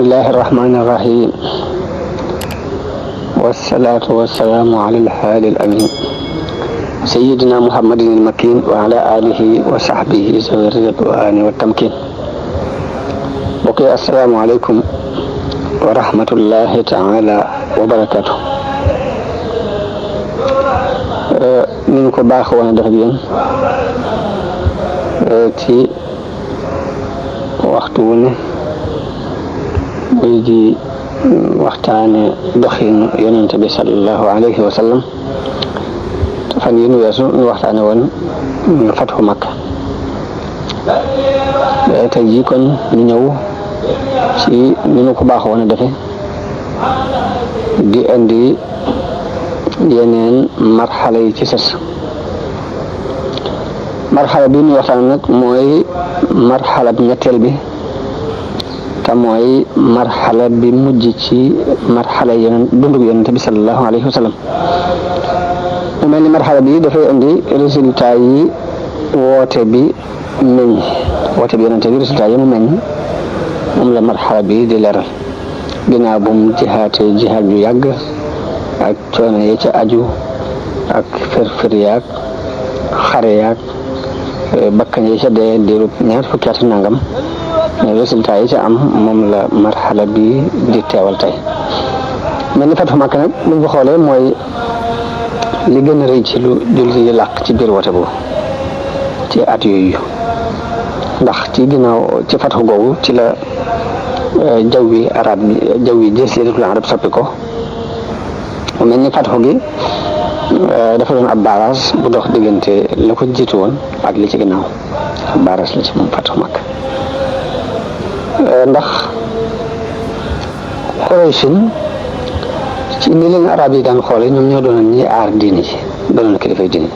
bismillahi irrahmani irrahim wasalaatu wasalaamu ala alhaadi al amin sayidina muhammadin almakin wa ala alihi wa sahbihi zawi ridwaani wa tamkin mbokk yi assalaamu aleykum wa rahmatullahi taala wa barakatu. ni ñu ko baax woon a def ak yéen ci waxtu wu ne muy di waxtaane doxin yonente bi sallallahu alayhi wa sallam te fan yi nu weesu ñu waxtaane woon fatxu Makka. tey jii kon ñu ñëw ci ni ñu ko baax woon a defe di indi yeneen marxala yi ci sës. marxala bi ñu waxtaan nag mooy marxala bi ñetteel bi te mooy marxala bi mujj ci marxala yeneen dundug yonente bi sallallahu alayhi wa sallam. mu mel ni marxala bi dafay indi résultat yi woote bi meññ woote bi yonente bi résultat yi mu meññ moom la marxala bi di leeral ginnaaw bu mu jihaatee jihaat ju yàgg ak coono yi ca aju ak fër yaag xare yaag bakkan yi ca dee diirub ñaar fukki at nangam résultat yi ca am moom la marxala bi di teewal tey. mel ni Fathu Makka nag buñ ko xoolee mooy li gën a rëy ci lu jullit yi làq ci biir woote boobu ci at yooyu ndax ci ginnaaw ci fatxu googu ci la jawwi arab bi jawwi jaziratul arab soppi ko. mu mel ni fatxu gi dafa doon ab baaraas bu dox diggante la ko jiitu woon ak li ci ginnaaw baaraas la ci moom Fathu Makka. ndax Qurayshin ci ni leen arab yi daan xoole ñoom ñoo doonoon ñi aar diini ji doonoon kilifay diini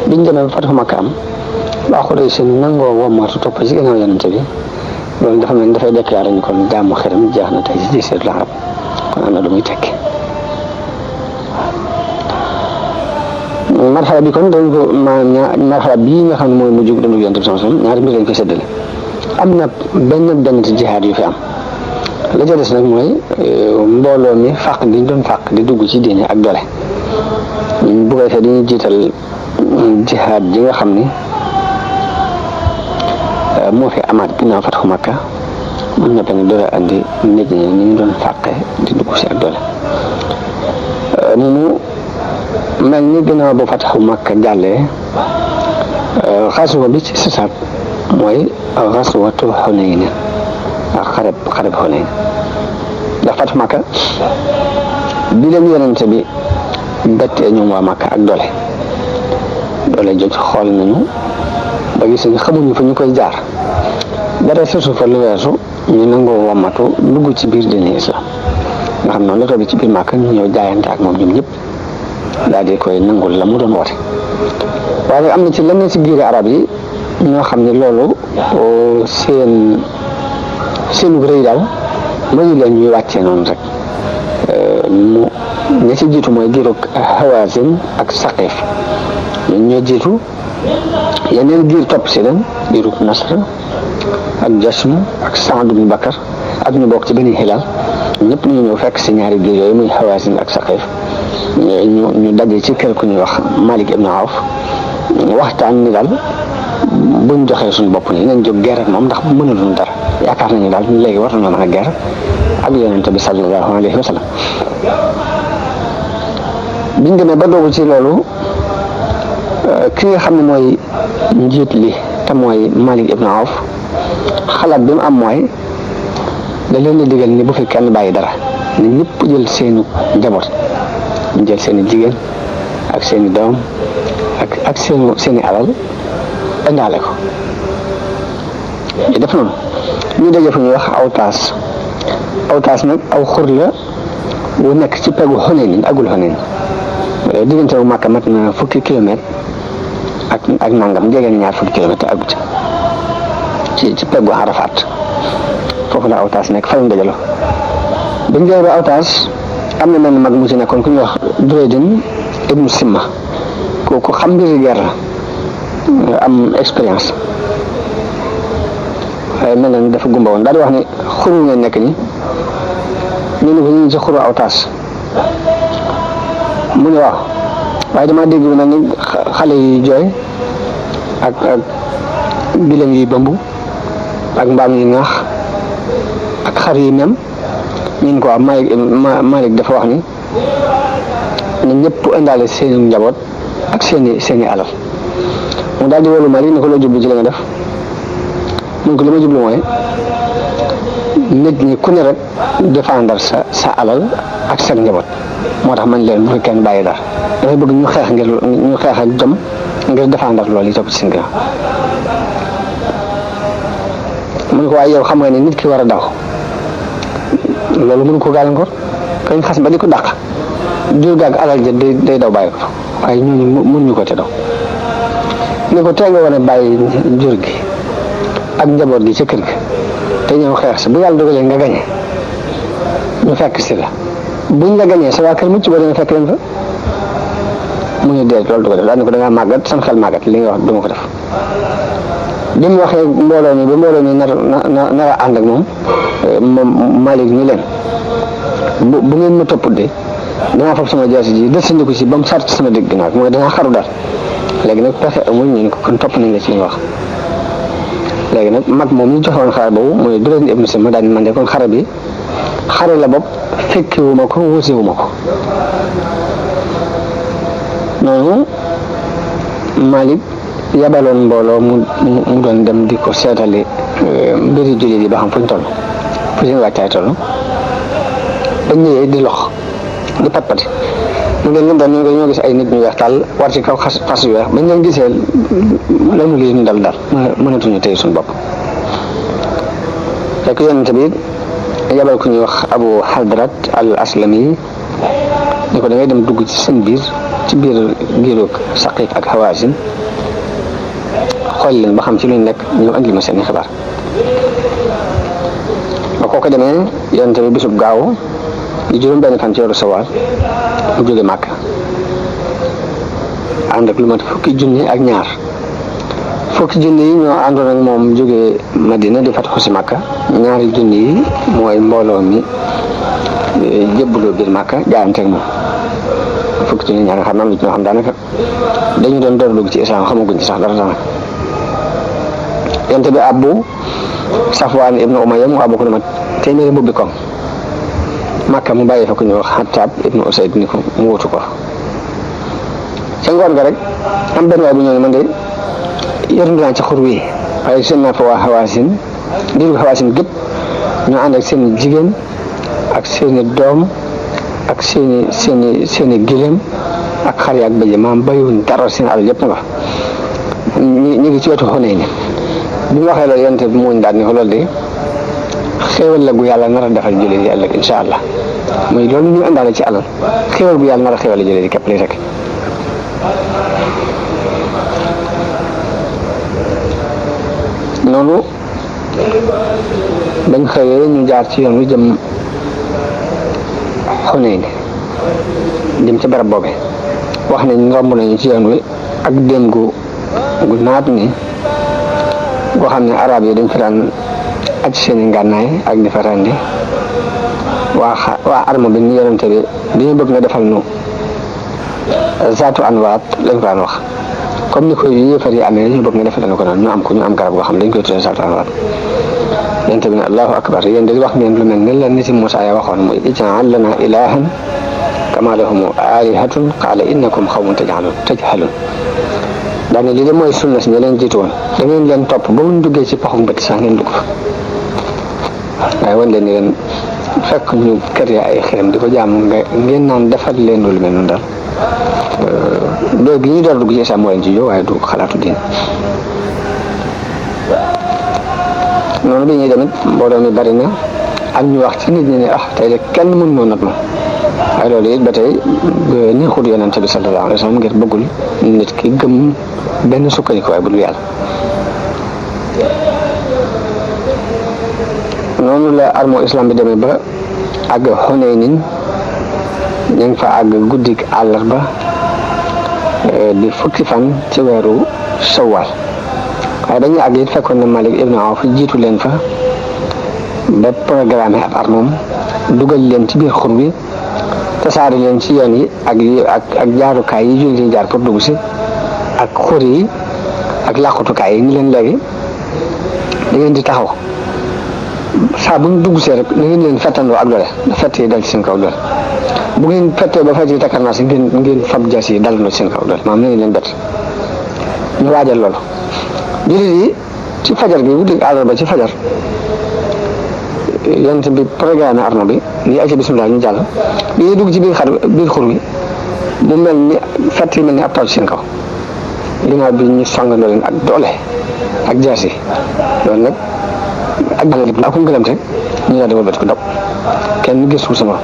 biñ demee ba Fathu Makka am waa Qurayshin nangoo wommatu topp ci ginnaaw yonente bi loolu dafa mel ni dafay déclaré ñu kon jaamu xeram jeex na tey ci jaziratul arab kon am na lu muy tekki. marxala bi kon dañ ko marxala bii nga xam ne mooy mujj dundu yonent bi sallallahu alayhi wasallam ñaari mbir lañ ko séddale. am na benn ci jihaad yu fi am la ca des nag mooy mbooloo mi fàq gi ñu doon fàq di dugg ci diine ak doole bu ko defee dañuy jiital jihaad ji nga xam ni moo fi amaat ginnaaw Fathu Makka mën na tamit doole andi nit ñi ni ñu doon fàqe di dugg si ak doole. mu mel ni ginnaaw ba Fathu Makka jàllee xaswa bi ci sasaat mooy xaswatu Xunayn ak xareb Xunayn ndax Fathu Makka bi leen yonente bi bettee ñoom waa Makka ak doole jot xool nañu ba gis nga xamuñu fa ñu koy jaar dara susu fa lu weesu ñu nangoo wamatu dugg ci biir diine islam nga xam noonu la toog ci biir Makka ñu ñëw jaayante ak moom ñoom ñëpp daal di koy nangul la mu doon woote. waaye am na ci lenn ci biir arab yi ñoo xam ne loolu seenu rëy daal mayu leen ñuy wàccee noonu rek mu ña ci jiitu mooy giirug Hawazin ak Saqif ñun ñoo jiitu yeneen giir topp si leen giirug Nasr ak Jasm ak Saad ibn Bakar ak ñu bokk ci Bani Hilal ñëpp ñu ñëw fekk si ñaari giir yooyu muy Hawazin ak Saqif ñu daje ci kër ku ñuy wax Malik ibn Awf waxtaan ni daal buñ joxee suñu bopp nii nañ jóg guerre ak moom ndax mënaluñ dara yaakaar nañu daal léegi war nañoo mën a guerre ak yonente bi sallallahu alayhi wa sallam. biñ demee ba doogu ci loolu ki nga xam ne mooy njiit li te mooy Malik ibn Awf xalaat bi mu am mooy da leen di digal ni bu fi kenn bàyyi dara ni ñëpp jël seeni njaboot ñu jël seeni jigéen ak seeni doom ak seeni alal indaale ko. ñu def noonu ñu daje fu ñuy wax Awtaas nag aw xur la wu nekk ci peggu Xunayn agul Xunayn diggante bu Makka mat na fukki kilomètre ak nangam jege na ñaar fukki kilomètre agut ci peggu Arafat foofu la Awtaas nekk fa lañ dajaloo. bañ jëlee ba Awtaas am na benn mag mu ci nekkoon ku ñuy wax Duraydin ibnu Simma kooku xam mbiri guerre la am expérience waaye mel na ni dafa gumba woon daal di wax ni xuru ngeen nekk ni ñu ne ko ñu ngi ci xuru aw taas mu ne waaw waaye damaa dégg na ni xale yi jooy ak gileem yi bëmb ak mbaam yi ŋaax ak xar yi nem ñun ko Malik dafa wax ni ne ñëpp indaale seeni njaboot ak seeni alal mu daal di wolu Malik ne ko loo jublu ci li nga def mun ko li ma jublu mooy nit ñi ku ne rek défendre sa alal ak sa njaboot moo tax man leen bu fi kenn bàyyi dara dafay bëgg ñu xeex ak jom ngir défendre loolu yi topp ci seen ginnaaw mu ne ko waaye yow xam nga ne nit ki war a daw loolu mënu ko gàllankoor kañ xas ba di ko dàq jur gaag alal ja day daw bàyyi ko waaye ñooñu mënuñu ko te daw ne ko tee nga war a bàyyi jur gi ak njaboot gi ca kër gi te ñëw xeex si bu yàlla dogalee nga gañe ñu fekk si la buñ la gañee sa waa kër mucc ba danga fekk leen fa mu ne déet loolu du ko def daal ne ko dangaa màggat sam xel màggat li nga wax du ma ko def bi mu waxee mbooloo mi ba mbooloo mi nar a ànd ak moom Malik ni leen bu ngeen ma topp de danaa fab sama jaasi ji desandiku si ba mu sart sama dégg ginnaaw mooy danaa xaru daal léegi nag pexe amul ñu ne ko kon topp nañ la ci li nga wax léegi nag mag moom ñu joxewoon xare boobu mooy Durayd ibn Simma daal man de kon xare bi xare la bopp fekkiwuma ko wusiwuma ko noonu Malik yabaloon mbooloo mu doon dem di ko seetali mbiri jullit yi ba xam fu ñu toll fu seen wàccaay toll ba ñëwee di lox di pat-pati mu leen lim daal ñoo gis ay nit ñu weex tàll war ci kaw xas yu weex bañ leen gisee lanu lii ñu dal mënatuñu tey suñu bopp fekk yonent bi yabal ku ñuy wax Abu Hadrat al Aslami ni ko da ngay dem dugg ci seen biir ci biir giiroog Saqiif ak Hawaasin xool leen ba xam ci luñ nekk ñëw andi ma seen xibaar ba kooku demee yonent bi bisub gaaw di juróom benn fan ci weeru Sawaal mu jóge Màkka ànd ak lu mat fukki junni ak ñaar fukki junni yi ñoo àndoon ak moom jóge Madina di fatxu si Màkka ñaari junni yi mooy mbooloo mi jébbaloo biir Màkka jaayanteeg moom fukki junni ñaar nga xam ne am na ñoo xam daanaka dañu doon door dugg ci islam xamaguñ ci sax dara daanaka yonent bi Abu Safwaan ibnu Umayya mu àbbu ko dama téeméeri mbubbi koŋ Màkka mu bàyyi fa ku ñuy wax Xattaab ibnu Usayd ni ko mu wutu ko ca ngoon ga rek am benn waay bu ñëw ne man de yërndu naa ci xur wi waaye seen naa fa waa Hawaasin diiru Hawaasin gépp ñu ànd ak seen jigéen ak seeni doom ak seeni gileem ak xar ak bëj maam bàyyiwuñ dara seen alal yëpp nga ñu ngi ci wetu Xunayn bi mu waxee loolu yonent bi muuñ daal ni ko loolu de xéewal la gu yàlla nar a defal jullit yi ëllëg incha allah muy loolu ñu àndaale ci alal xéewal gu yàlla nar a xéewal jullit yi képp lay rek noonu bañ xëyee ñu jaar ci yoon wi jëm Xunayn jëm ci barab boobe wax nañ romb nañu ci yoon wi ak déem gu naat ni goo xam ne arab yi dañ fi daan aj seeni ngànnaay ak di fa rendi waa arme bi ñu yonente bi dañu bëgg nga defal nu zaatu anwaat lañ ko daan wax comme ni ko yéefar yi amee dañu bëgg nga defal ko noonu ñu am garab goo xam ne dañ koy tuddee zaatu anwaat yonente bi ne allahu akbar yéen di wax ngeen lu mel ni la nit Muusaa ya waxoon muy ij'al lana ilahan kama lahum alihatun qaala innakum xawmun tajhalun daane lii de mooy sunna si ñi leen jiitu woon da ngeen leen topp ba mu duggee ci paxum bët sax ngeen dugg fa waaye wan leen ni leen fekk ñu kër ya ay xërëm di ko jaamu ngeen naan defar leen lu mel noonu daal doo gi ñuy door dugg ci islam moo leen ci yow waaye du xalaatu diin noonu bi ñuy demit mbooloo mi bari na am ñu wax ci nit ñi ne tey de kenn mën noo nat ma waaye loolu it ba tey neexul yonente bi sallallahu alayhi wa sallam ngir bëggul nit ki gëm benn sukkandiku waaye bu dul yàlla noonu la armo islam bi demee ba àgg Xunaynin ñu ngi fa àgg guddik àllarba di fukki fan ci weeru Shawwal waaye dañuy àgg it fekkoon na Malik ibn Awf jiitu leen fa ba programme ab armoom dugal leen ci biir xur bi tasaare leen ci yoon yi ak jaarukaay yi jullit yi jaar pour dugg si ak xur yi ak làqutukaay yi ni leen léegi da ngeen di taxaw saa bu ñu dugg see rek na ngeen leen fettandoo ak doole fett yi dal ci seen kaw doole bu ngeen fettee ba fett yi takkar naa si ngeen fab jas yi dal na ci seen kaw doole maanaam na ngeen leen bett ñu waajal loolu jullit yi ci fajar gi guddi àllarba ci fajar yonent bi programme arme bi nii ay ci bismillah ñu jàll bi ñuy dugg ci biir xur bi mu mel ni fett yi mel ni ab taw ci seen kaw ginnaaw bi ñu songandoo leen ak doole ak jaas yi loolu nag ak ku ngëlamte ñu daal di wëlbati ko daw kenn gisul sama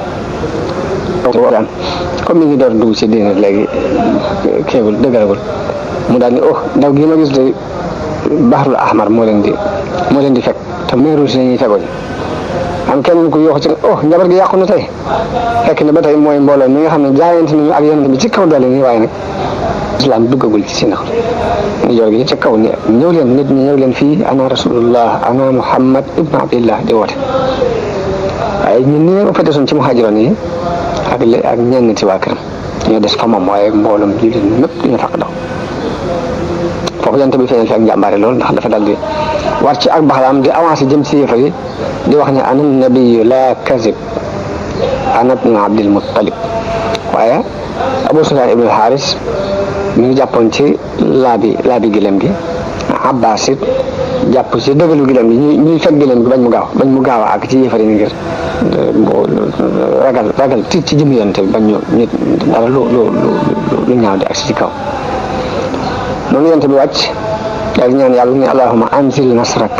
comme mi ngi door dugg ci diine léegi kéegul dëgëragul mu daal ni ndaw gi ma gis de Bahrul Ahmar moo leen di fekk te meeru si lañuy fegoo ji am kenn ku yooxu ci njabar gi yàqu na tey fekk ne ba tey mooy mbooloo mi nga xam ne jaayante nañu ak yonent bi ci kaw doole nii waaye nag islam duggagul ci seen xol ñu jor gi ci kaw ni ñëw leen nit ñi ñëw leen fii ana rasulullah ana muhammad ibnu abdillah di woote waaye ñun ni ëppate soon ci muhaajiroon yi ak ñenn ci waa këram ñoo des fa moom waaye mbooloom jullit ñëpp dañu fàq daw foofu yonent bi feeñal fi ak njàmbaare loolu ndax dafa dal di war ci ak baxlaam di avancé jëm ci yëfar yi di wax ne ana nabiyu la kazib ana ibnu abdil muttalib waaye Abu Sufyaan ibnu Haaris mi ngi jàppoon ci laabi gilem gi Abbaas it jàpp ci dëgalu gilem gi ñuy fekk gilem gi bañ mu gaaw a àgg ci yëfar yi ngir ragal tiit ci jëm yonent bi bañ ñu dara lu ñaaw di agsi ci kaw noonu yonent bi wàcc daal di ñaan yàlla ne allahumma anzil nasrak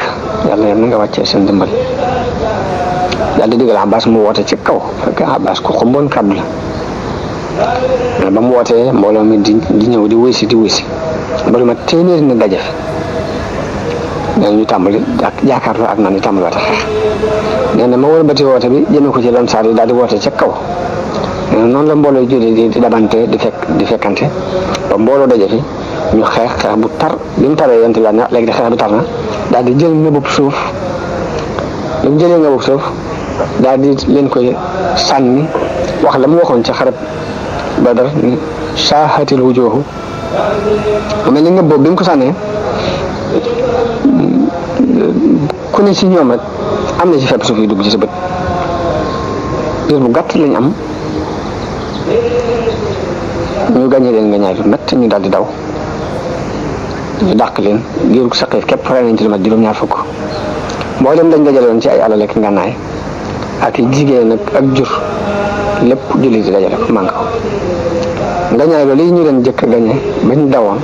yàlla yal na nga wàccee seen dimbal daal di digal Abbas mu woote ci kaw fekk Abbas ku xumboon kàddu la ba mu wootee mbooloo mi di ñëw di wuy si ba lu ma téeméeri na daje ñu tàmbali ak jaakaarloo ak noonu ñu tàmbali waate xeex nee na ma wëlbati woote bi jëme ko ci Ansaar yi daal di woote ca kaw noonu la mbooloo julli di dabante di fekkante ba mbooloo daje fi ñu xeex bu tar bi mu taree yonent bi daal ne léegi de xeex bi tar na daal di jël ngëbub suuf lu mu jëlee ngëbub suuf daal di leen koy sànni wax la mu waxoon ca xarab Badar ni saahatil wujuuhu mel ni ngëb boobu bi mu ko sànnee ku ne ci ñoom rek am na ci fepp suuf yi dugg ci sa bët biir bu gàtt lañ am ñu gàññe leen nga ñaay fi métti ñu daal di daw ñu dàq leen giiru ko saqiif képp rey nañ ci lu mat juróom-ñaar fukk mboolem dañ dajale woon ci ay alal ak ngànnaay ak jigéen ak jur lépp jullit di dajale ko mànk ko ngañaay loolu yi ñu leen jëkk gañe bañ dawoon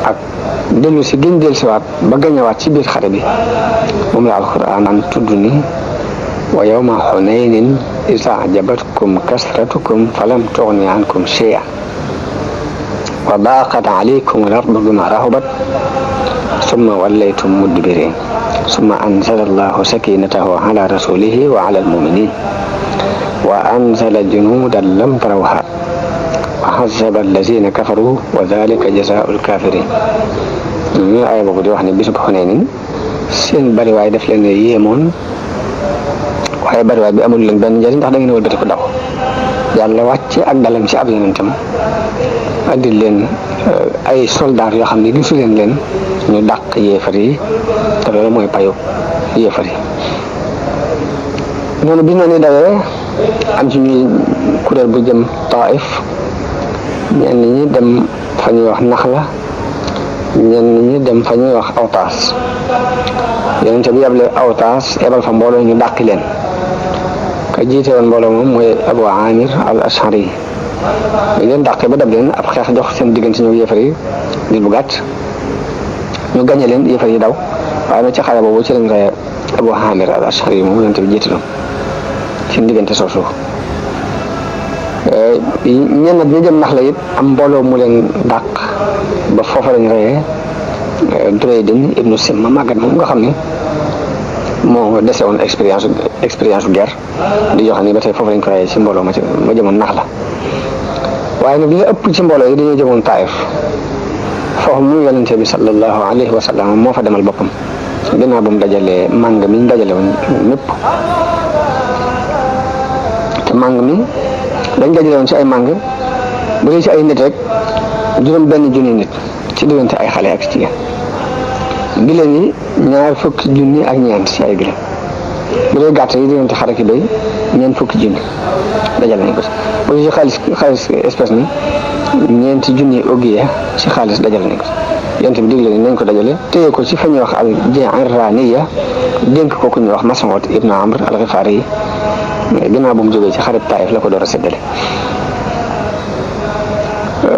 ak dellu si gën dellu siwaat ba gañewaat ci biir xare bi moom la alquran an tudd ni wa yawma xunaynin iza ajabatkum kasratukum falam tughni ankum shay'an wa daqat alaykum al-ardu bima rahabat summa wallaytum mudbirin summa anzala allahu sakinatahu ala rasulihi wa ala al-muminin wa anzala junudan lam tarawha wa hazzaba allazina kafaru wa dhalika jazaa'u al-kafirin ñu ay boobu di wax ne bisub Xunayn seen bariwaay daf leen yéemoon waaye bariwaay bi amul leen benn njëriñ ndax da ngeen wëlbati ko daw yàlla wàcce ak dalam ci ab yonentam andil leen ay soldaar yoo xam ne gisu leen ñu dàq yéefar yi te loolu mooy payu yéefar yi noonu bi noonu dawee am ci ñuy kuréel bu jëm Taif ñenn ñi dem fa ñuy wax Naxla ñenn ñi dem fa ñuy wax Awtaas yonente bi yable Awtaas yebal fa mbooloo ñu dàqi leen ka jiite woon mbooloo moom mooy Abu Amir al Ashari yi leen dàqee ba dab leen ab xeex jox seen diggante ñëw yéefar yi ngir bu gàtt ñu gañe leen yéefar yi daw waaye nag ci xare boobu ci lañ rey Abu Amir al Ashari yi moom yonente bi jiite doon seen diggante soosu ñenn ñi jëm nax la it am mbooloo mu leen dàq ba foofa lañ reyee Duraydin ibnu Simma màggat moom nga xam ne moo dese woon expérience guerre di joxe ni ba tey foofu lañ ko reyee ci mbooloo ma jëmoon nax la waaye nag li ëpp ci mbooloo yi dañoo jëmoon Taif foofu mu yonente bi sallallahu alayhi wa sallam moo fa demal boppam ginnaaw ba mu dajalee màng mi ñu dajale woon mépp màng mi dañ dajale woon ci ay màng bu dee ci ay nit rek juróom benn junni nit ci diggante ay xale ak jigéen. giléem yi 2 fukki junni ak ñeent ci ay giléem bu dee gàtt yi diggante xar ak béy 4 fukki junni dajale nañ ko ci. bu dee ci xaalis espèce ni 4 junni ogiya ci xaalis dajale nañ ko ci. yonent bi digle nañ ko dajale téye ko ci fa ñuy wax al Ji'raniya dénk ko ku ñuy wax Mas'ud ibn Amr al-Ghifari yi ginnaaw bu mu jógee ci xarit Taif la ko door a séddale.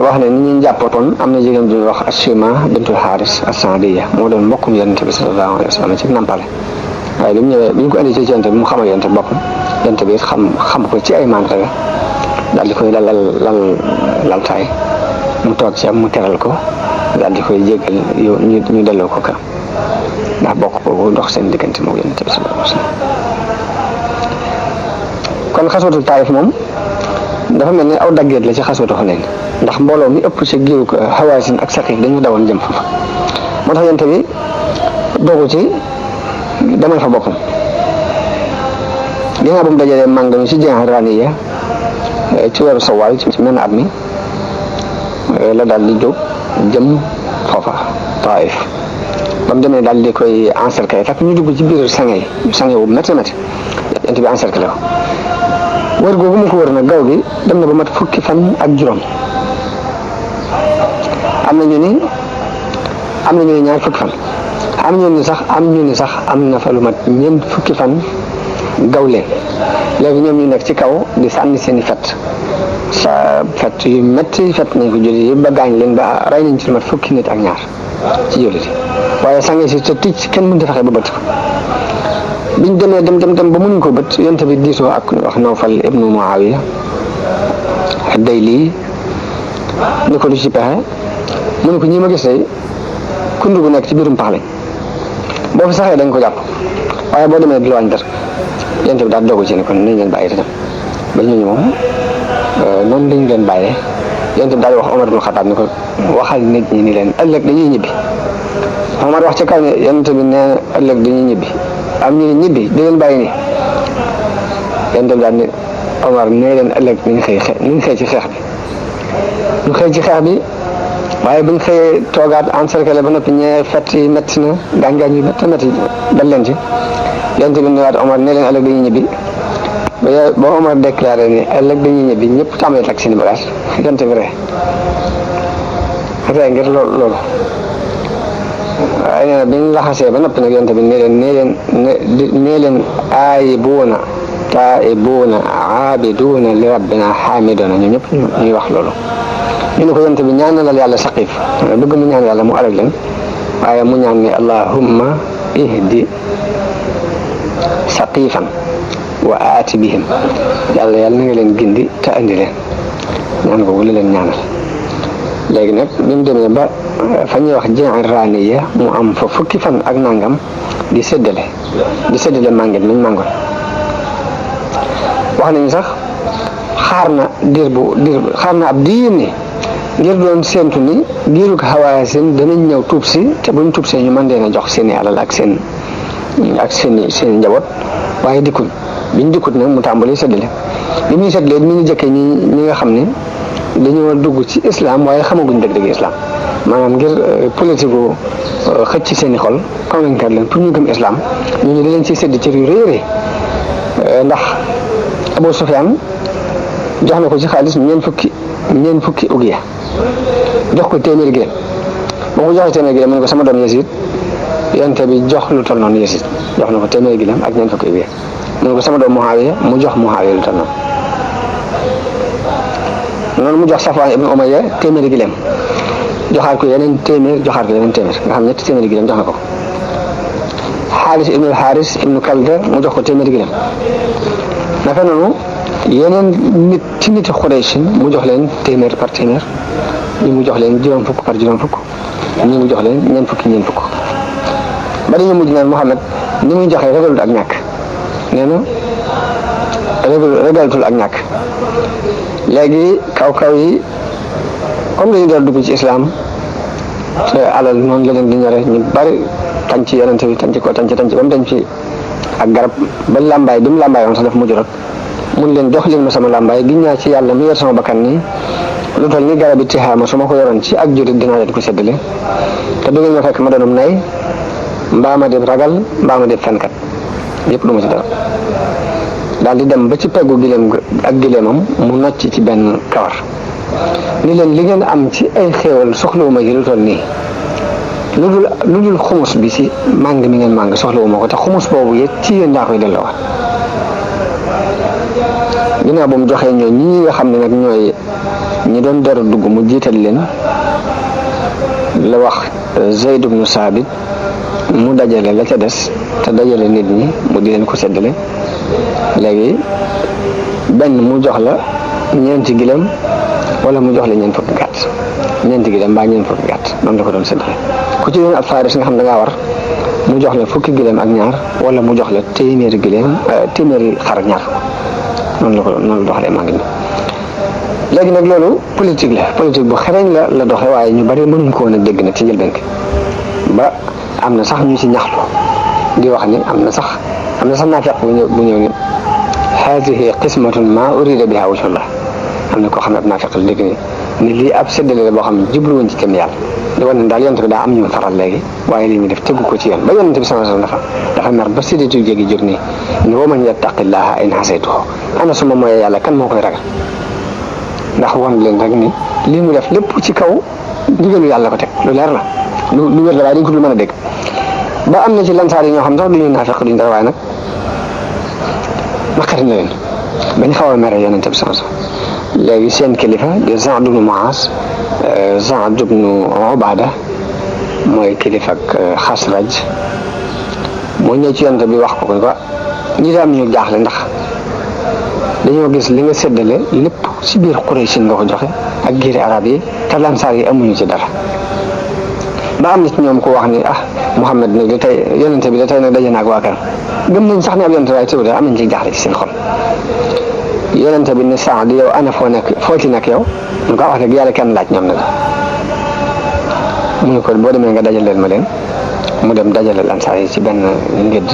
wax ne ni ñu jàppoon am na jigéen bu ñuy wax Ashima bintul Haris as-Saadiya moo doon mbokkum yonent bi sallallahu alayhi wa sallam ci nampale waaye bi mu ñëwee bi ñu ko indi ci yonent bi mu xamal yonent boppam yonent bi xam ko ci ay mandarga daal di koy laltaay mu toog ci am mu teral ko daal di koy jéggal ñu delloo ko ka ndax bokk boobu dox seen diggante moom yonent bi sallallahu alayhi wa sallam. kon xaswatu Taayif moom dafa mel ni aw daggeet la ci xaswatu Xunayn ndax mbooloo mi ëpp ci giiru Hawaasin ak Saqiif dañu dawoon jëm foofu moo tax yonent bi doogu ci demal fa boppam ginnaaw bu mu dajalee màng mi ci Ji'raniya ci weeru Sawaal ci menn at mi la daal di jóg jëm foofa Taayif ba mu demee daal di koy encercler fekk ñu dugg ci biir sange wu métti yonent bi encercler ko wër googu mu ko wër nag gaw gi dem na ba mat fukki fan ak juróom am na ñu ni 2 fukki fan am ñu ni sax am na fa lu mat 4 fukki fan gaw leen léegi ñoom ñu nekk ci kaw di sànni seeni fet yu métti fet nañ ko jullit yi ba gaañ leen ba rey nañ ci lu mat fukki nit ak ñaar ci jullit yi waaye sange si te ticc kenn mënut a fexe ba bët ko biñ demee dem ba mënuñ ko bët yonent bi diisoo ak wax Nawfal ibnu Muawiya ad-Dayli ni ko lu ci pexe mu ne ko ñi ma gis tey kundu gu nekk ci biirum pax lañ boo fi saxee dañ ko jàpp waaye boo demee du la wàññi dara yonent bi daal dogu ci ne kon nañ leen bàyyi te dem ba ñooñu moom noonu lañ leen bàyyee yonent bi daal wax Omar ibn Khattab ni ko waxal nit ñi ni leen ëllëg dañuy ñibbi Omar wax ci kaw ne yonent bi nee ëllëg dañuy ñibbi am ñu ne ñibbi di leen bàyyi nii yonent bi daal ni Omar nee leen ëllëg nañ xëy ci xeex bi ñu xëy ci xeex bi waaye buñ xëyee toogaat encercler ba noppi ñee fett yi métti na gaañ-gaañ yi métti dal leen ci yonent bi ne waat Omar nee leen ëllëg dañuy ñibbi ba Omar déclaré ni ëllëg dañuy ñibbi ñëpp tàmbalee takk seen bagage yonent bi ree ngir loolu waaye nee na bi ñu laxasee ba noppi nag yonent bi nee leen aayibuuna taa'ibuuna aabiduuna li rabbina xaamiduuna ñu ñëpp ñuy wax loolu ñu ne ko yonent bi ñaanalal yàlla Saqiif bëgg mu ñaan yàlla mu alag leen waaye mu ñaan ni allahumma ihdi Saqiifan wa aati bihim yàlla na nga leen gindi te andi leen ñaan ko wala leen ñaanal léegi nag bi mu demee ba fa ñuy wax Ji'raniya mu am fa fukki fan ak nangam di séddale màngit miñ màngoon wax nañu sax xaar na ab diir ni ngir doon séentu ni giirug Hawaasin danañ ñëw tuub si te buñ tuub see ñu mën leen a jox seeni alal ak seen njaboot waaye biñ dikkut nag mu tàmbali séddale bi muy séddale mi ngi jëkkee ñi nga xam ne dañoo dugg ci islam waaye xamaguñ dëgg-dëgg islam maanaam ngir politique xëcc seeni xol convaincre leen pour ñu gëm islam ñooñu da leen ciy sédd cër yu rëy ndax Abu Sufyaan jox na ko ci xaalis ñeen fukki ugiya jox ko téeméeri giléem boo ko joxee téeméeri giléem mu ne ko sama doom Yasid yonent bi jox lu toll noonu Yasid jox na ko téeméeri giléem ak ñeen fukki ugiya mu ne ko sama doom Muawiya mu jox Muawiya lu toll noonu mu jox Safwaan ibn Umayya téeméeri giléem joxaat ko yeneen téeméer nga xam ñetti téeméeri giléem jox na ko Xaaris ibnu Xaaris ibnu Kalda mu jox ko téeméeri giléem naka noonu yeneen nit ci niti Quraysh mu jox leen téeméer par téeméer ñi mu jox leen juróom fukk par juróom fukk ñi mu jox leen ñeent fukk ba dañu mujj naan Muhammad ni muy joxee ragalut ak ñàkk nee na ragalutul ak ñàkk léegi kaw yi comme dañu doon dugg ci islam te alal noonu la leen di ñore ñu bari tànc ci yonent bi tànc ba mu dañ ci ak garab ba làmbaay bi mu làmbaay woon sax dafa mujj rek mun leen jox leen ma sama làmbaay giñ naa ci yàlla mi yor sama bakkan nii lu toll ni garab yi tixaama su ma ko yoroon ci ak jurit dinaa leen ko séddale te du ngeen ma fekk ma doonum nay mbaa ma def ragal mbaa ma def fenkat yëpp du ma ci dara. daal di dem ba ci peggu gileem ak gileemam mu nocc ci benn kawar ni leen li ngeen am ci ay xéewal soxlawuma ci lu toll nii lu dul xumus bi ci màng mi ngeen màng soxlawuma ko te xumus boobu yëpp ci yéen daa koy delloowaat. ginnaaw bu mu joxee ñi nga xam ne nag ñooy ñi doon door a dugg mu jiital leen la wax Zayd ibnu Saabit mu dajale la ca des te dajale nit ñi mu di leen ko seddale léegi benn mu jox la ñeenti gileem wala mu jox la ñeent fukki gàtt ñeenti gileem mbaa ñeent fukki gàtt noonu la ko doon seddale ku ci doon ab faaris nga xam da ngaa war mu jox la fukki gileem ak ñaar wala mu jox la téeméeri gileem téeméeri xar ak ñaar noonu la ko doxalee maa ngi nii. léegi nag loolu politique bu xereñ la doxe waaye ñu bari mënuñ ko woon a dégg nag ci njëlbeen ba am na sax ñu ci ñaxtu di wax ni am na sax naafeq bu ñëw ni haadihi qismatun ma urida biha wajhullah am na koo xam ne ab naafeq la dégg ni lii ab séddale la boo xam ne jubluwuñ ci kenn yàlla di wane ne daal yonent bi daa am ñu faral léegi waaye li ñu def tegu ko ci yoon ba yonent bi sallallahu alayhi wasallam dafa mer ba séddatu jéegi jóg nii ni wa man yattaqillaha in hasaytuhu ana suma mooyee yàlla kan moo koy ragal ndax wan leen rek ni lii mu def lépp ci kaw ndigalu yàlla ko teg lu leer la lu wér la waaye dañ ko dul mën a dégg ba am na ci lansaar yi ñoo xam sax duñu naafeq duñu dara waaye nag naqari na leen bañ xaw a mere yonent bi sallallahu alayhi wasallam léegi seen kilifa di Sa'd ibn Mu'az Sa'd ibn Ubaada mooy kilifa ak Xasraj moo ñëw ci yonent bi wax ko ba ñi am ñu jaaxle ndax dañoo gis li nga séddale lépp ci biir Quraysh nga ko joxe ak giiri arab yi te lansaar yi amuñu ci dara ba am na ci ñoom ko wax ni Muhammad nag tey yonent bi da tey nag daje na ak waa kër gëm nañ sax ne ab yonent waaye teewul am nañ ci jaaxle ci seen xol yonent bi ne Saad yow ana foo ci nekk yow ñu ko wax dëgg yàlla kenn laaj ñoom nag mu ne ko boo demee nga dajaleel ma leen mu dem dajaleel lansaar yi ci benn ngédd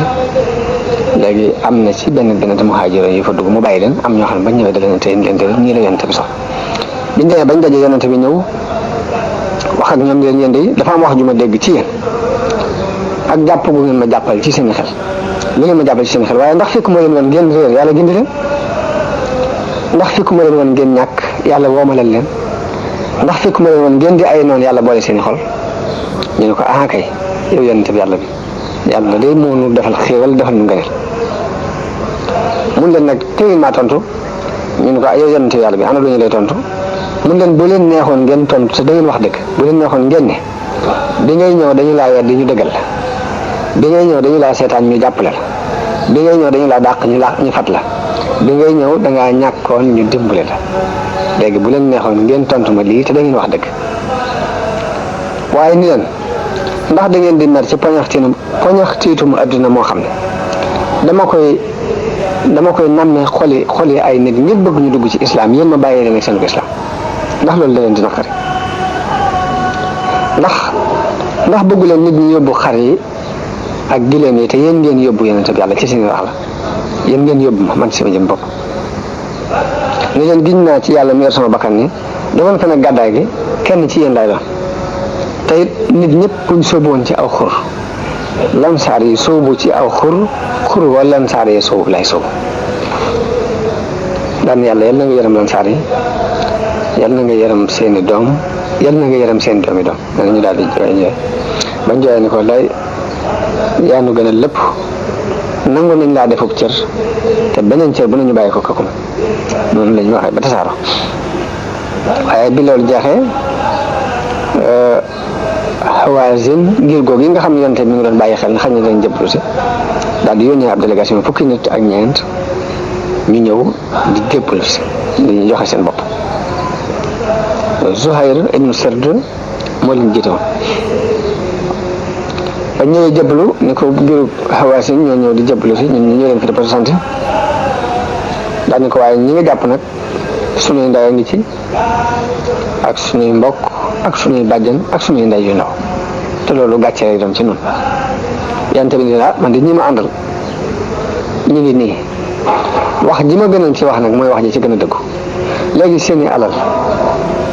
léegi am na ci benn muhaajir yi fa dugg mu bàyyi leen am ñoo xam ne bañ ñëwee da leen tey leen ñii la yonent bi sax biñ demee bañ daje yonent bi ñëw wax ak ñoom leen yéen de dafa am wax ju ma dégg ci yéen ak jàpp bu ngeen ma jàppal ci seen xel lu ngeen ma jàppal ci seen xel waaye ndax fekk ma leen woon ngeen réer yàlla gindi leen ndax fekk ma leen woon ngeen ñàkk yàlla woomalal leen ndax fekk ma leen woon ngeen di ay noonu yàlla boole seen xol ñu ne ko kay yow yonent bi yàlla de moo nu defal xéewal defal nu ngëneel mun leen nag tey maa tontu ñu ne ko yow yonent bi yàlla bi ana lu ñu lay tontu mun leen bu leen neexoon ngeen tontu te da ngeen wax dëgg bu leen neexoon ngeen ne bi ngay ñëw dañu laa wedd ñu dëggal la bi ngay ñëw dañu laa seetaan ñu jàppale la bi ngay ñëw dañu laa dàq ñu fat la bi ngay ñëw dangaa ñàkkoon ñu dimbale la léegi bu leen neexoon ngeen tontu ma lii te da ngeen wax dëgg waaye ni leen ndax da ngeen di mer ci poñaxtiitum adduna moo xam ne dama koy nammee xoli ay nit ngir bëgg ñu dugg ci islam yéen ma bàyyee leen ak seen islam ndax loolu da leen di naqari ndax bëggu leen nit ñi yóbbu xar yi ak gileem yi te yéen ngeen yóbbu yonent bi yàlla ci seen wax la yéen ngeen yóbbu ma man sama jëm bopp ni leen giñ naa ci yàlla mi yor sama bakkan ni doon ko nag gàddaay gi kenn ci yéen lay doon te it nit ñëpp buñ sóobu woon ci aw xur lansaar yi sóobu ci aw xur wala lansaar yi sóobu lay sóobu daan yàlla yal na nga yërëm lansaar yi yal na nga yërëm seeni doom yal na nga yërëm seen doomi doom ñu daal di jooy bañ jooyee ni ko lay yaa nu gën a lépp nangu nañ laa defub cër te beneen cër bu nañu bàyyi ko kakum noonu lañ waxee ba tasaaro waaye bi loolu jeexee Hawazin ngir googu yi nga xam ne yonte mi ngi doon bàyyi xel na xam ne dañ jëblu si daal di yónnee ab délégation fukki nit ak ñeent ñu ñëw di jëblu si dañuy joxe seen bopp Zuhayr ibnu Sard moo leen jiite woon ba ñëwee jëblu ni ko biiru Hawazin ñoo ñëw di jëblu si ñun ñu leen fi représenté daal ni ko waaye ñi nga jàpp nag suñuy ndey a ngi ci ak suñuy mbokk ak suñuy bàjjan ak suñuy ndey yu ndaw te loolu gàcce lay doon ci noonu yante bi ni man de ñi ma àndal ñu ngi nii wax ji ma gënoon ci wax nag mooy wax ji ci gën a dëggu léegi seeni alal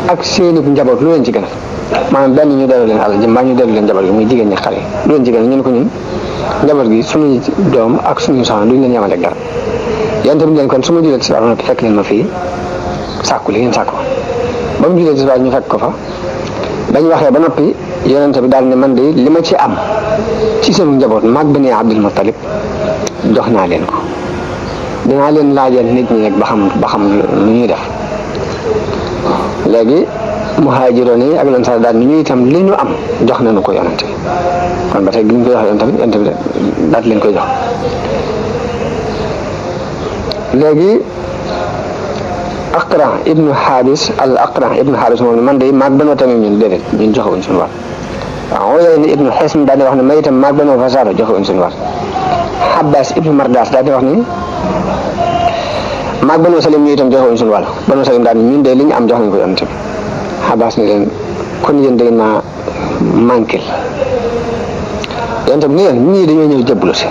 ak seeni njaboot lu leen ci gën a maanaam benn ñu dellu leen alal ji mbaa ñu dellu leen njaboot gi muy jigéen ñi xale lu leen ci gën a ñu ne ko ñun njaboot gi suñuy doom ak suñuy soxna duñ leen yemale ak dara yéen tamit leen kon su ma julee ci wàllu fekk leen ma fii sàkku li ngeen sàkku ba mu julee ci wàllu ñu fekk ko fa bañ waxee ba noppi yonente bi daal ne man de li ma ci am ci seen njaboot maag Bani Abdul Muttalib jox naa leen ko dinaa leen laajal nit ñi rek ba xam lu ñuy def léegi muhaajiroon yi ak lan sax daal ni ñu itam li ñu am jox nañu ko yonente bi kon ba tey gi ñu koy jox yonente bi daal leen koy jox léegi Aqra ibnu Xaabis moom ne man de maag Banu Tamim ñun déedéet ñun joxewuñ suñu war waaw Uyayna ibnu Hisn daal di wax ne ma itam maag Banu Fasaara joxewuñ suñu war Abbas ibnu Mardas daal di wax ni maag Banu Salim ñu itam joxewuñ suñu wàll Banu Salim daal ñun de li ñu am jox nañ ko yonent bi Abbas ni leen kon yéen da ngeen maa manqué yonent bi ni leen ñii dañoo ñëw jëblu si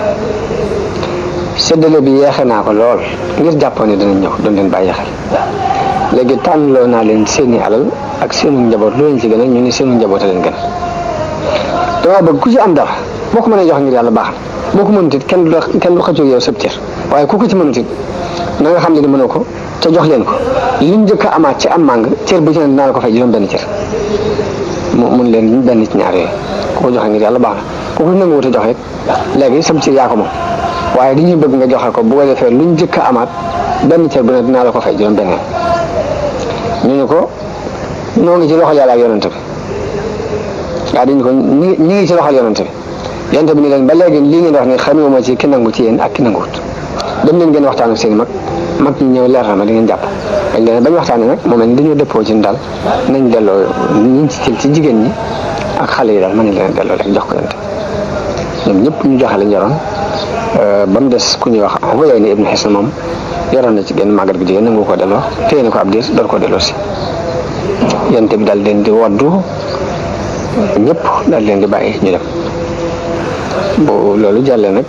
séddale bi yeexe naa ko lool ngir jàppoon ne danañ ñëw doon leen bàyyi xel léegi tànnloo naa leen seeni alal ak seenu njaboot lu leen ci gën a ñu ni seenu njaboot a leen gën dama bëgg ku ci am dara boo ko mënee jox ngir yàlla baax na boo ko mënut it kenn du xëccoo yow sëb cër waaye ku ko ci mënut it na nga xam ne mënoo ko te jox leen ko liñ njëkk a amaat ci am màng cër bu ci ne dinaa la ko fay juróom benn cër mun leen benn ci ñaar yooyu ku ko joxe ngir yàlla baax na ku ko nangu wut a joxe it léegi sëb cër yaa ko moom waaye dañuy bëgg nga joxe ko bu ko defee luñ njëkk a amaat benn cër bu ne dinaa la ko fay juróom benn ñu ne ko noo ngi ci loxol yàlla ak yonent bi waaye dañu ko ñi ngi ci loxol yonent bi yonent bi ni leen ba léegi lii ngeen wax ne xamewuma ci ki nangu ci yéen ak ki nanguwut dem leen ngeen waxtaan ak seen mag ñu ñëw leer na ma di ngeen jàpp dañ leen bañ waxtaanee nag moom it dañoo dëppoo ci daal nañ delloo ñu ci jigéen ñi ak xale yi daal mën nañ leen delloo rek jox ko yonent ñoom ñëpp ñu joxe lañ yoroon ba mu des ku ñuy wax Uyayna ibnu Hisn moom yoroon na ci genn màggat gu jigéen nangu ko delloo téye na ko ab diir door koo delloo si yonent bi daal leen di woddu ñëpp daal leen di bàyyi ñu dem bu loolu jàllee nag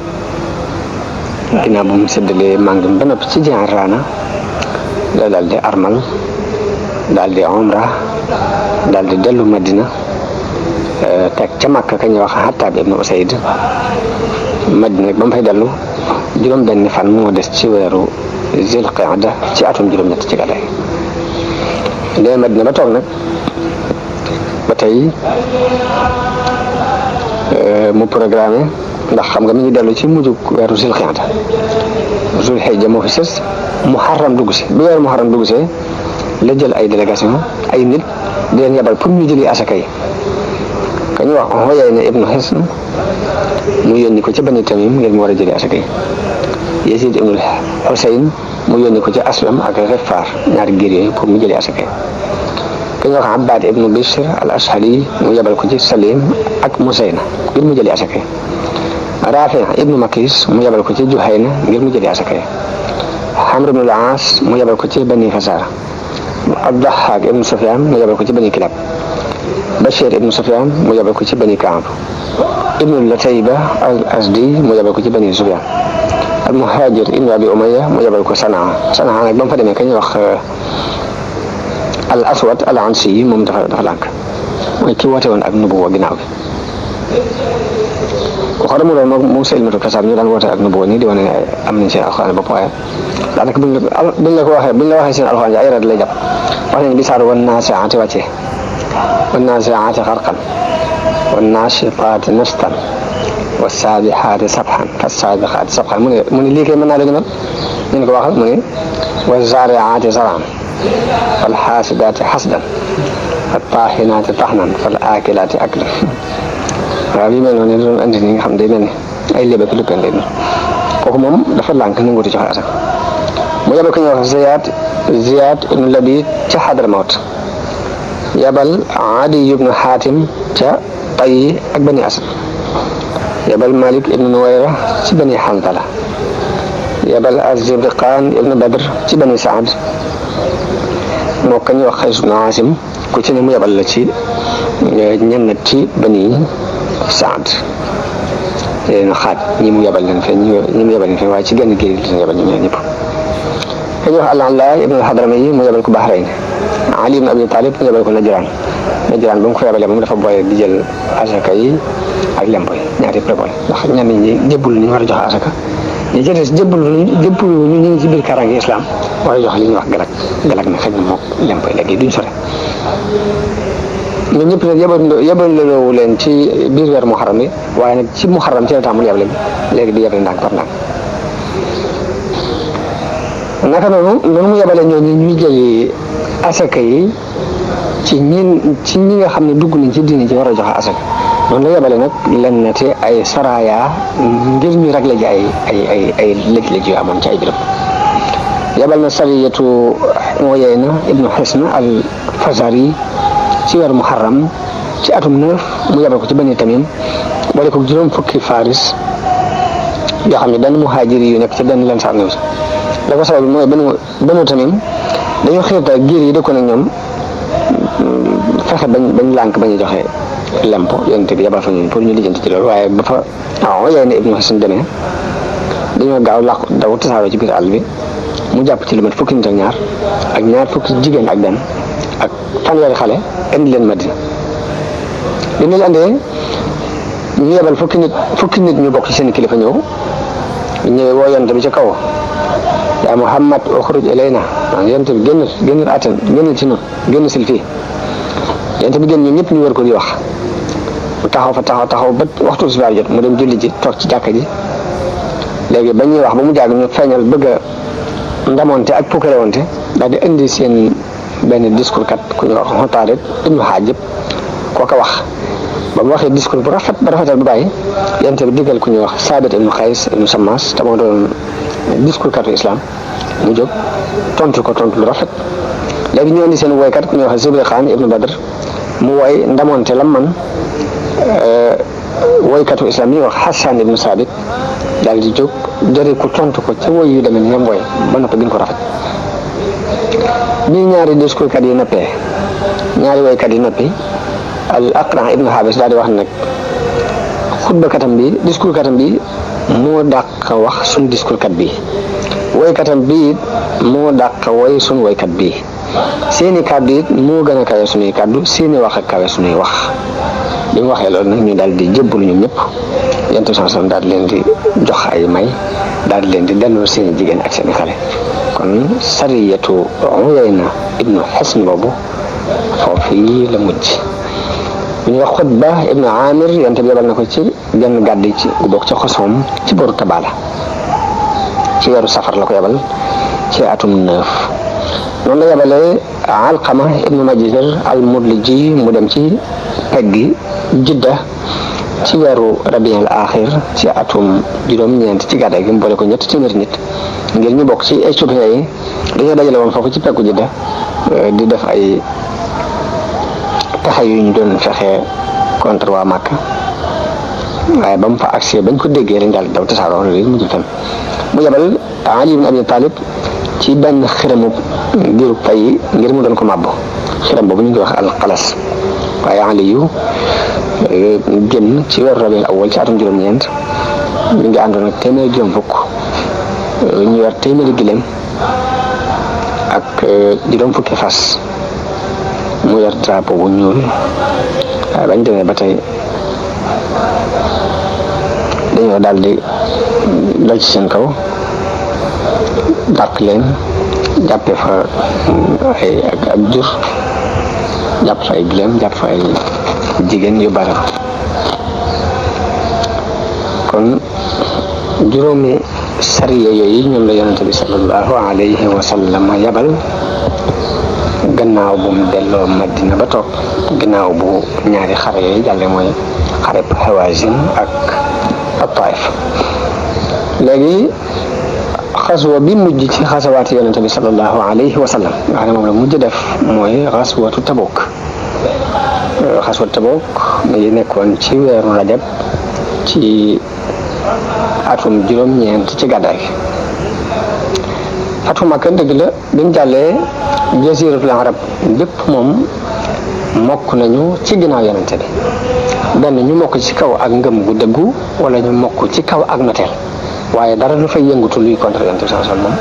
ginnaaw bu mu séddalee màngam ba noppi ci Ji'rana la daal di armal daal di umra daal di dellu Madina teg ca Makka ka ñuy wax Hattab ibnu Usayd Madina nag ba mu fay dellu juróom benn fan moo des ci weeru Zil Qa'da ci atum juróom-ñett ci gàddaay dee Madina ba toog nag ba tey mu programme ndax xam nga mi ngi dellu ci mujjug weeru Zil Qa'da Zul Hijja moo fi sës Muharram dugg si bu weeru Muharram dugg see la jël ay délégation ay nit di leen yabal pour ñu jëli asaka yi ka ñu wax Uyayna ibnu Hisn mu yónni ko ci Bani Tamim ngir mu war a jëli asaka yi Yazid ibnu Husayn mu yónni ko ci Aslam ak Ghifaar ñaari giir yooyu pour mu jëli asaka yi ka ñu wax Abbad ibnu Bishr al Ashhali mu yabal ko ci Salim ak Musayna ngir mu jëli asaka yi Rafi ibnu Makis mu yabal ko ci Juhayna ngir mu jëli asaka yi Amr ibnu al-As mu yabal ko ci Bani Fasara Ad-Dahhak ibnu Sufyan mu yabal ko ci Bani Kilab Bashir ibnu Sufyan mu yabal ko ci Bani Kaab ibnu Latayba al-Asdi mu yabal ko ci Bani Sufyan al-Muhajir ibnu Abi Umayya mu yabal ko Sanaa nag ba mu fa demee ka ñuy wax al-Aswad al-Ansi moom dafa lànk mooy ki woote woon ak nubuwa ginnaaw bi ko xool mu doon moom Salimatu Kasaab ñu daan woote ak nubuwa nii di wane am nañ seen alxuraan bopp waaye daanaka buñ la waxee seen alxuraan ay rad lay jàpp wax nañ bi saaru wan naasiaati wàccee wan naasiaati xarqan wan naashitaati nashtan wa saabixaati sabxan fa saabixaati sabxan mu ne lii kay mën naa la gënal ñu ko waxal mu ne wa zaariaati zaraan fal xaasidaati xasdan fa taaxinaati taxnan fal aakilaati aklan waaw bii mel noonu doon andi ni nga xam day mel ni ay lébat lukkan lay doon kooku moom dafa lànk nanguuti joxe asak mu yabal ko ñuy wax Ziyaad ibnu Labiid ca Xadramawt yabal Adi ibnu Xaatim ca Tayyi ak Bani Asad yabal Malik ibnu Nuwayra ci Bani Xantala yabal Az-Zibriqaan ibnu Badr ci Bani Saad moo ka ñuy wax Qays ibnu Aasim ku ci ne mu yabal la ci ñenn ci Bani Saad leen xaaj ñi mu yabal leen fee waaye ci genn géej gi leen yabal ñoom ñëpp dañuy wax al-Allaa ibn al-Hadrami yi mu yebal ko Bahrayn, Ali ibn Abi Talib mu yebal ko Najraan ba mu ko yebalee moom dafa boole di jël asaka yi ak lempo yi ñaari yëpp la boole ndax ñenn ñi jébbul ñu war a joxe asaka ñi ci des jébbul ñu ngi ci biir kaaraange islam war a joxe li ñuy wax galak na xëy na moom lempo yi léegi duñ sore ñun ñëpp nag yebaloo leen ci biir weer muharram yi waaye nag ci muharram ci la tàmbali yebale bi léegi di yebale ndànk par ndànk naka noonu mu yebale ñooñu ñuy jëli asaka yi ci ñi nga xam ne dugg nañ ci diine ci war a joxe asaka noonu la yebale nag len na te ay saraya ngir ñu régler ji ay lëj-lëj yu amoon ci ay béréb yebal na sariyatu Uyayna ibnu Hisn al-Fazari ci weeru muharram ci atum 9 mu yebal ko ci Bani Tamim boole ko juróom fukki faris yoo xam ne benn muhaajiri yu nekk ci benn lan sax si la ko sabab mooy Banu Tamim dañoo xiirta giir yi dëkkoon ak ñoom fexe bañ lànk bañ a joxe lempo yonent bi yebal fa ñun pour ñu lijjanti ci loolu waaye ba fa Uyayna ibnu Hisn demee dañoo gaaw làqu daw tasaaroo ci biir àll bi mu jàpp ci lu mat fukki nit ak ñaar fukki jigéen ak benn ak fanweeri xale indi leen Madina bi ñu leen andee ñu yebal fukki nit ñu bokk ci seen kilifa ñëwee woo yonent bi ci kaw yaa Muhammad uxruj ilayna yonent bi génnal atten génnal ci noonu génn sil fii yonent bi génn ñun ñëpp ñu wër ko di wax mu taxaw ba waxtu tisbaar jot mu dem julli ji toog ci jàkka ji léegi ba ñuy wax ba mu jàgg ñu feeñal bëgg a ndamonte ak pukkarewante daal di indi seen benn discours kat ku ñu wax Xutaarid ibnu Haajib kooka wax ba mu waxee discours bu rafetal bu bàyyi yonent bi diggal ku ñuy wax Saabit ibnu Xays ibnu Sammas te moo doon discours katu islam mu jóg tontu lu rafet léegi ñu indi seen woykat ku ñuy wax Zibri Xaan ibnu Badr mu woy ndamonte lam man woykatu islam yi ñuy wax Hassan ibnu Saabit daal di jóg jëri ku tontu ko ci woy yu demee ni ñoom woy ba noppi gën ko rafet bi ñaari discours kat yi noppee ñaari woykat yi noppi al Aqra ibnu Habis daal di wax nag xutba katam bi discours katam bi moo dàq wax suñ discours kat bi woykatam bi moo dàq woy suñ woykat bi seeni kàddu it moo gën a kawe suñuy kàddu seeni wax ak kawe suñuy wax bi mu waxee loolu nag ñu daal di jébbalu ñoom ñëpp yonent bi sallallahu alayhi wasallam daal di leen di jox ay may daal di leen di delloo seeni jigéen ak seeni xale kon sariyatu Uyayna ibnu Hisn boobu foofu yi la mujj bu ñuy wax Xutba ibnu Amir yonent bi yebal na ko ci genn gàdd ci gu bokk ci Xosom ci boru Tabala ci weeru safar la ko yebal ci atum 9 noonu la yebalee Alqama ibnu Majzir al-Mudliji mu dem ci peggi Jidda ci weeru Rabiul Axir ci atum juróom-ñeent ci gàddaay gi mu boole ko ñetti téeméeri nit ngir ñu bokk ci Éthiopie yi dañoo dajale woon foofu ci peggu Jidda di def ay pexe yu ñu doon fexe contre waa Makka waaye ba mu fa accès bañ ko déggee dañ daal daw tasaaroo loolu mu jël tam mu yebal Ali ibn Abi Talib ci benn xiramu giiru pay ngir mu doon ko màbbu xiram boobu ñu ngi wax al-Qalas waaye Ali yu génn ci weeru Rabiul Awwal ci atum juróom-ñeent ñu ngi àndoon ak téeméeri juróom fukk ñu yor téeméeri gileem ak juróom fukki fas mu yor drapeau bu ñuul waaye bañ demee ba tey dañoo daal di dal ci seen kaw dàq leen jàppee fa ay ak jur jàpp fa ay gileem jàpp fa ay jigéen yu bare kon juróomi sariya yooyu ñoom la yonente bi sallallahu alayhi wa sallam yabal gannaaw bu mu delloo Madina ba toog gannaaw bu ñaari xare yooyu jàlle mooy xare Hawazin ak Taif léegi xaswa bi mujj ci xasawaati yonente bi sallallahu alayhi wa sallam nga xam ne moom la mujj def mooy xaswatu Tabuk xaswatu Tabuk mi ngi nekkoon ci weeru Rajab ci atum juróom-ñeent ci gàddaay gi fatu Makka dëgg la bi mu jàllee jasiratul arab bépp moom mokk nañu ci ginnaaw yonente bi benn ñu mokk ci kaw ak ngëm gu dëggu wala ñu mokk ci kaw ak noteel waaye dara lu fay yëngutu luy contre yonente bi sallallahu alayhi wasallam moom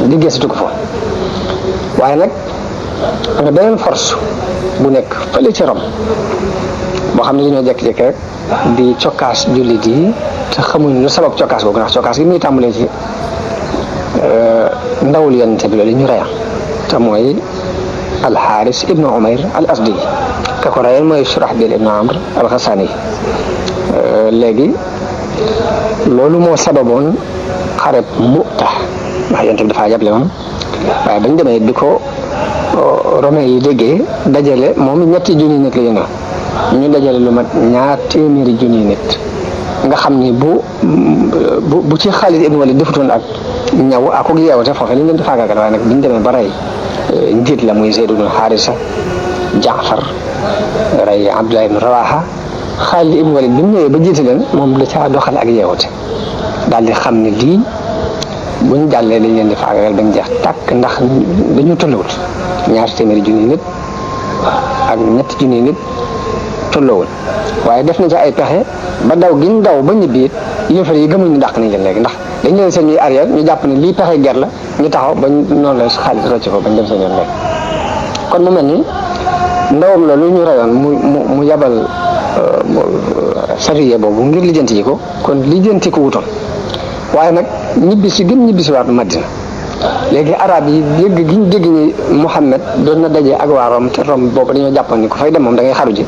di gëstu ko fa waaye nag nga beneen force bu nekk fële ci Rome boo xam ne dañoo jékki-jékki rek di cokkaas jullit yi te xamuñ lu sabab cokkaas boobu ndax cokkaas gi muy tàmbalee ci ndawul yonent bi loolu ñu reya te mooy alxaaris ibnu umayr al asdi ka ko reyoon mooy Surahbil ibnu amr al xasaani léegi loolu moo sababoon xareb Mu'ta ndax yonent bi dafaa yable woon waaye bañ demee bi ko romain yi déggee dajale moom 3 junni nit la ñu dajale lu mat 2 téeméeri junni nit nga xam ni bu ci Xaalid ibn Walid defutoon ak ñaw ak ak yeewate foofu li ñu leen di faagaagal waaye nag biñ demee ba rey njiit la muy Zayd ibn Haarisa Jaafar rey Abdullah ibn Rawaha Xaalid ibn Walid bi mu ñëwee ba jiite leen moom la caa doxale ak yeewate daal di xam ne lii buñ jàllee dañ leen di faagaagal bañ jeex tàkk ndax dañu tolluwul 2 téeméeri junni nit ak 3 junni nit tolluwul waaye def na ci ay pexe ba daw giñ daw ba ñibbi it yëfar yi gëmuñ ñu dàq nañ leen léegi ndax dañ leen seen ñuy arrière ñu jàpp ne lii pexe ger la ñu taxaw bañ noonu la Xaalid rocc ko bañ dem seen yoon léegi kon mu mel ni ndawam loolu ñu rayoon mu yabal sariya boobu ngir lijjanti yi ko kon lijjanti ko wutoon waaye nag ñibbisi waat Madina léegi arab yi dégg giñ dégg ni Muhammad doon na daje ak waa Rome te Rome boobu dañoo jàppoon ni ku fay dem moom da ngay xaru ji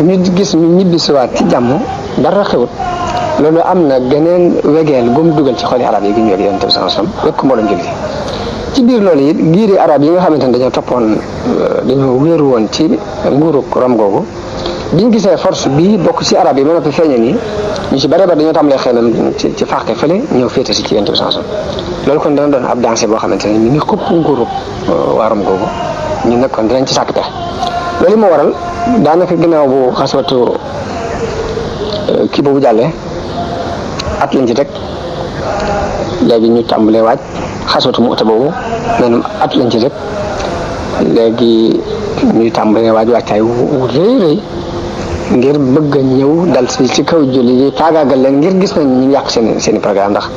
ñu gis ñu ñibbisiwaat ci jàmm dara xewut loolu am na geneen wegeel gum dugal ci xoli arab yi gi ñu weg yonent bi sallallahu alayhi wasallam wekk mboolem jullit ci biir loolu it giiri arab yi nga xamante ne dañoo toppoon dañoo wéeru woon ci nguurug Rome googu biñ gisee force bii bokk ci arab yi ba noppi feeñe nii ñu ci bare bare dañoo tàmbalee xelam ci fàqe fële ñëw féete si ci yonent bi sallallahu alayhi wasallam loolu kon dana doon ab dansé boo xamante ne mi ngi xupp nguurug waa Rome googu ñu nag kon dinañ ci sàkk pexe loolu moo waral daanaka ginnaaw bu xaswatu kii boobu jàllee at lañ ci teg léegi ñu tàmbalee waaj xaswatu Mu'ta boobu maanaam at lañ ci teg léegi ñuy tàmbalee waaj waajtaay wu rëy ngir bëgg a ñëw dal ci kaw julli yi faagaagal leen ngir gis nañ ñu yàq seen programme ndax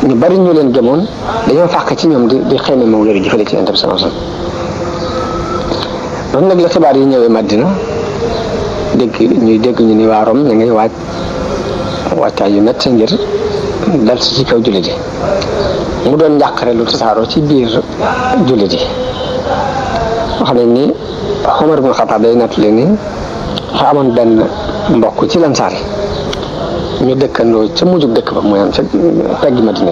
ñu bari ñu leen gëmoon dañoo fàq ci ñoom di xëy na moom loolu jëfale ci Yonent bi sallallahu alayhi wasallam noonu nag la xibaar yi ñëwee Madina dégg ñu ni waa Rome ñu ngay waajtaay yu métti ngir dal ci kaw jullit yi mu doon njàqare lu tasaaroo ci biir jullit yi wax nañ ni Umar ibn Xattaab day nettali ni dafa amoon benn mbokk ci Lansaar yi ñu dëkkandoo ca mujjug dëkk ba mooy am ca peggi Madina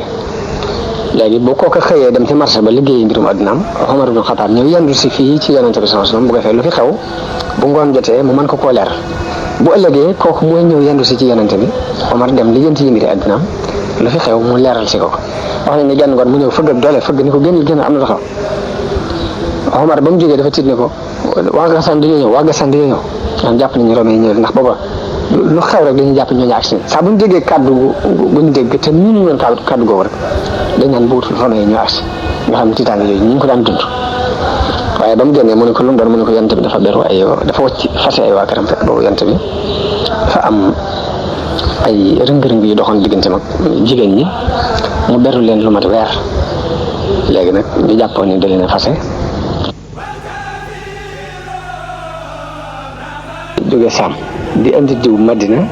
léegi boo kooka xëyee dem ci marché ba liggéeyi mbirum addunaam Umar ibn Xattaab ñëw yendu si fii ci Yonent bi sallallahu alayhi wasallam bu ko fee lu fi xew bu ngoon jotee mu mën ko koo leer bu ëllëgee kooku mooy ñëw yendu si ci Yonent bi Omar dem lijjanti yi mbiri addunaam lu fi xew mu leeral si ko wax nañ ne genn ngoon mu ñëw fëgg ak doole fëgg ni ko génn am na lu xew Omar ba mu jógee dafa tiit ni ko waa Gassane dañoo ñëw ñaan jàpp nañu Rome yi ñëw ndax booba lu xew rek dañuy jàpp ñooñu agsi saa bu ñu déggee kàddu bu ñu dégg te ñu ñoon kàddu googu rek dañ naan bu wutul Rome yi ñoo agsi nga xam ne tiitaange yooyu ñu ngi ko daan dund waaye ba mu génnee mu ne ko lu mu doon mu ne ko Yonent bi dafa beru dafa wacc fase ay waa këram fekk boobu Yonent bi dafa am ay rëng-rëng yu doxoon diggante mag jigéen ñi mu beru leen lu mat weer léegi nag ñu jàppoon ni da leen a fase jóge Saam di indi diw Madina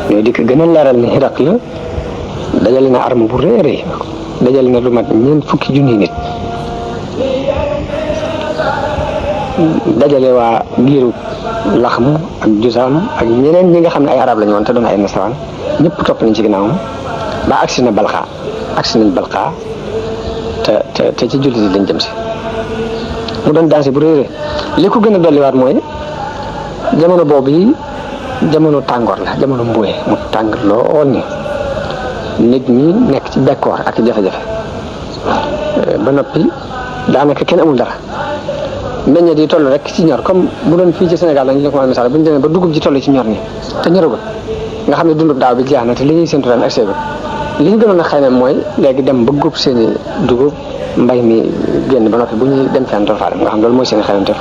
ñoo di ko gën a leeral ni Hiraq la dajale na arme bu rëy a rëy dajale na lu mat 20 junni nit dajale waa giiru Laxm ak Jusaam ak ñeneen ñi nga xam ne ay arab lañu woon te doon ay nasaraan ñëpp topp nañ ci ginnaawam ba agsi nañ Balqa te ci jullit yi lañ jëm si mu doon dansé bu rëy li ko gën a dolliwaat mooy jamono boobu yi jamono tàngoor la jamono mbuye mu tàng lool ni nit ñi nekk ci bekkoor ak jafe-jafe ba noppi daanaka kenn amul dara meññeet yi toll rek ci ñor comme bu doon fii ci Sénégal dañu la ko mën a misaal bu ñu demee ba dugub ji toll ci ñor ni te ñoragul nga xam ne dundub daaw bi jeex na te li ñuy séntu ren ak seegul li ñu gënoon a xëy na mooy léegi dem ba góob seeni dugub mbay mi génn ba noppi bu ñuy dem fenn tool faa dem nga xam loolu mooy seen xelanteef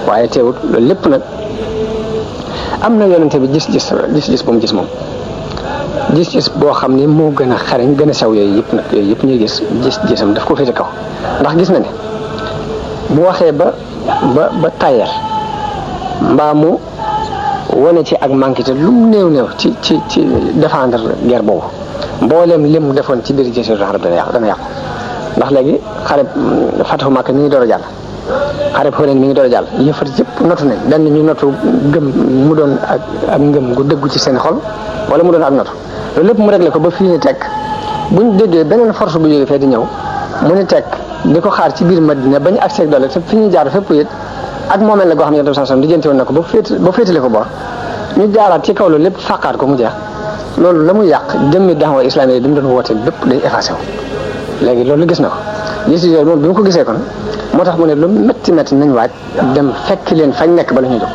waaye teewut loolu lépp nag am na Yonent bi gis bu mu gis moom gis-gis boo xam ni moo gën a xarañ gën a sew yooyu yëpp nag yooyu yëpp ñuy gis-gisam daf ko féete kaw ndax gis na ne bu waxee ba tayal mbaa mu wane ci ak manqué te lu mu néew ci défendre guerre boobu mboolem lim defoon ci biir Jasiiratul Arab dana yàqu ndax léegi xareb Fatahu Makka mi ngi door a jàll xareb Hunayn mi ngi door a jàll yëfar yëpp notu nañ benn ñu notu gëm mu doon ak ngëm gu dëggu ci seen xol wala mu doon ak notu loolu lépp mu réglé ko ba fii ni teg buñ déggee beneen force bu jógee fee di ñëw mu ni teg di ko xaar ci biir Madina bañ accès doole te fi ñu jaar fépp it ak moomeel la goo xam ne Yonent bi sallallahu alayhi wasallam lijjanti woon na ko ba féetale ko bor ñu jaaraat ci kaw loolu lépp faqaat ko mu jeex loolu la muy yàq jëmmi daawa islamique bi mu doon wooteel bépp day effacé wu léegi loolu gis na ko gis yooyu moom bi mu ko gisee kon moo tax mu ne lu métti nañ waaj dem fekk leen fañ nekk ba la ñu jóg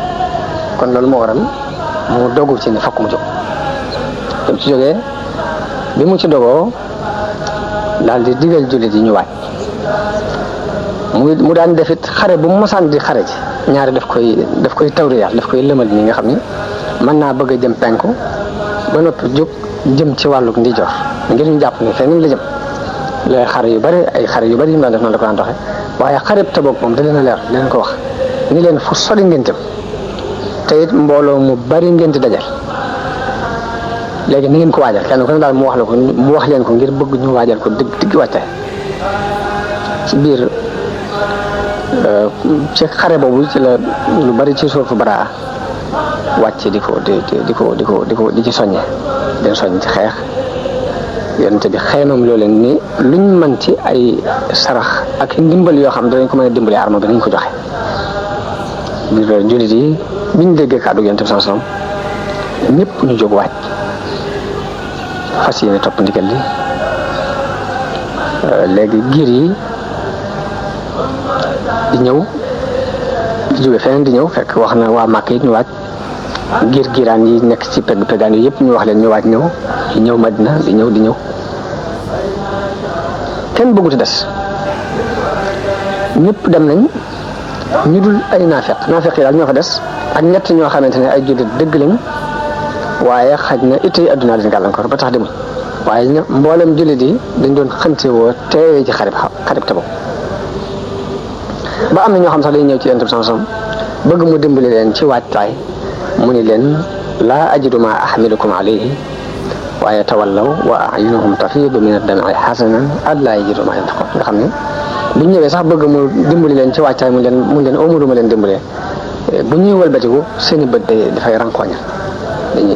kon loolu moo waral mu dogu ci ne fokk mu jóg dem ci jógee bi mu ci dogoo daal di digal jullit yi ñu waaj mu daan defit xare bu mu mosaan di xare ci ñaari daf koy tawriyaat daf koy lëmal nii nga xam ni mën naa bëgg a jëm penku ba noppi jóg jëm ci wàllug ndijoor ngir ñu jàpp ne feneen la jëm léegi xare yu bari yi mu daan def noonu la ko daan doxee waaye xareb Tabuk moom da leen a leer leen ko wax ni leen fu sori ngeen jëm te it mbooloo mu bari ngeen di dajal léegi ni ngeen ko waajal kenn ku ne daal mu wax leen ko ngir bëgg ñu waajal ko digg wàcce ci biir ci xare boobu ci la lu bari ci suufu Baraa wàcc di ci soññe den soññ ci xeex yonente bi xëymam loo leen ni luñ mën ci ay sarax ak ndimbal yoo xam danañ ko mën a dimbalee arme bi nañ ko joxe biir loolu jullit yi biñ déggee kàddu yonente bi sallallahu alayhi wasallam ñëpp ñu jóg waaj fas yéene topp ndigal li léegi giir yi di ñëw di jóge feneen di ñëw fekk wax na waa Màkka yi ñu waaj giiraan yi nekk ci peggaan yi yëpp ñu wax leen ñu waaj ñëw Madina di ñëw kenn bëgguti des ñëpp dem nañ ñu dul ay naafeq yi daal ñoo fa des ak ñett ñoo xamante ne ay jullit dëgg lañ waaye xaj na ittey addunaa leen gàllankoor ba tax demuñ waaye mboolem jullit yi dañ doon xante woo teewee ci xarib Tabuk ba am na ñoo xam sax dañuy ñëw ci Yonent bi sallallahu alayhi wasallam bëgg mu dimbali leen ci waajtaay mu ni leen laa ajidu ma ahmilukum alayhi waaye tawallaw wa a'yunuhum tafiidu min ad-dam'i hasanan allaa yajidu ma yunfiqun nga xam ne bu ñëwee sax bëgg mu dimbali leen ci waajtaay mu leen amulu ma leen dimbalee bu ñuy wëlbatiku seen i bët dafay rankooñal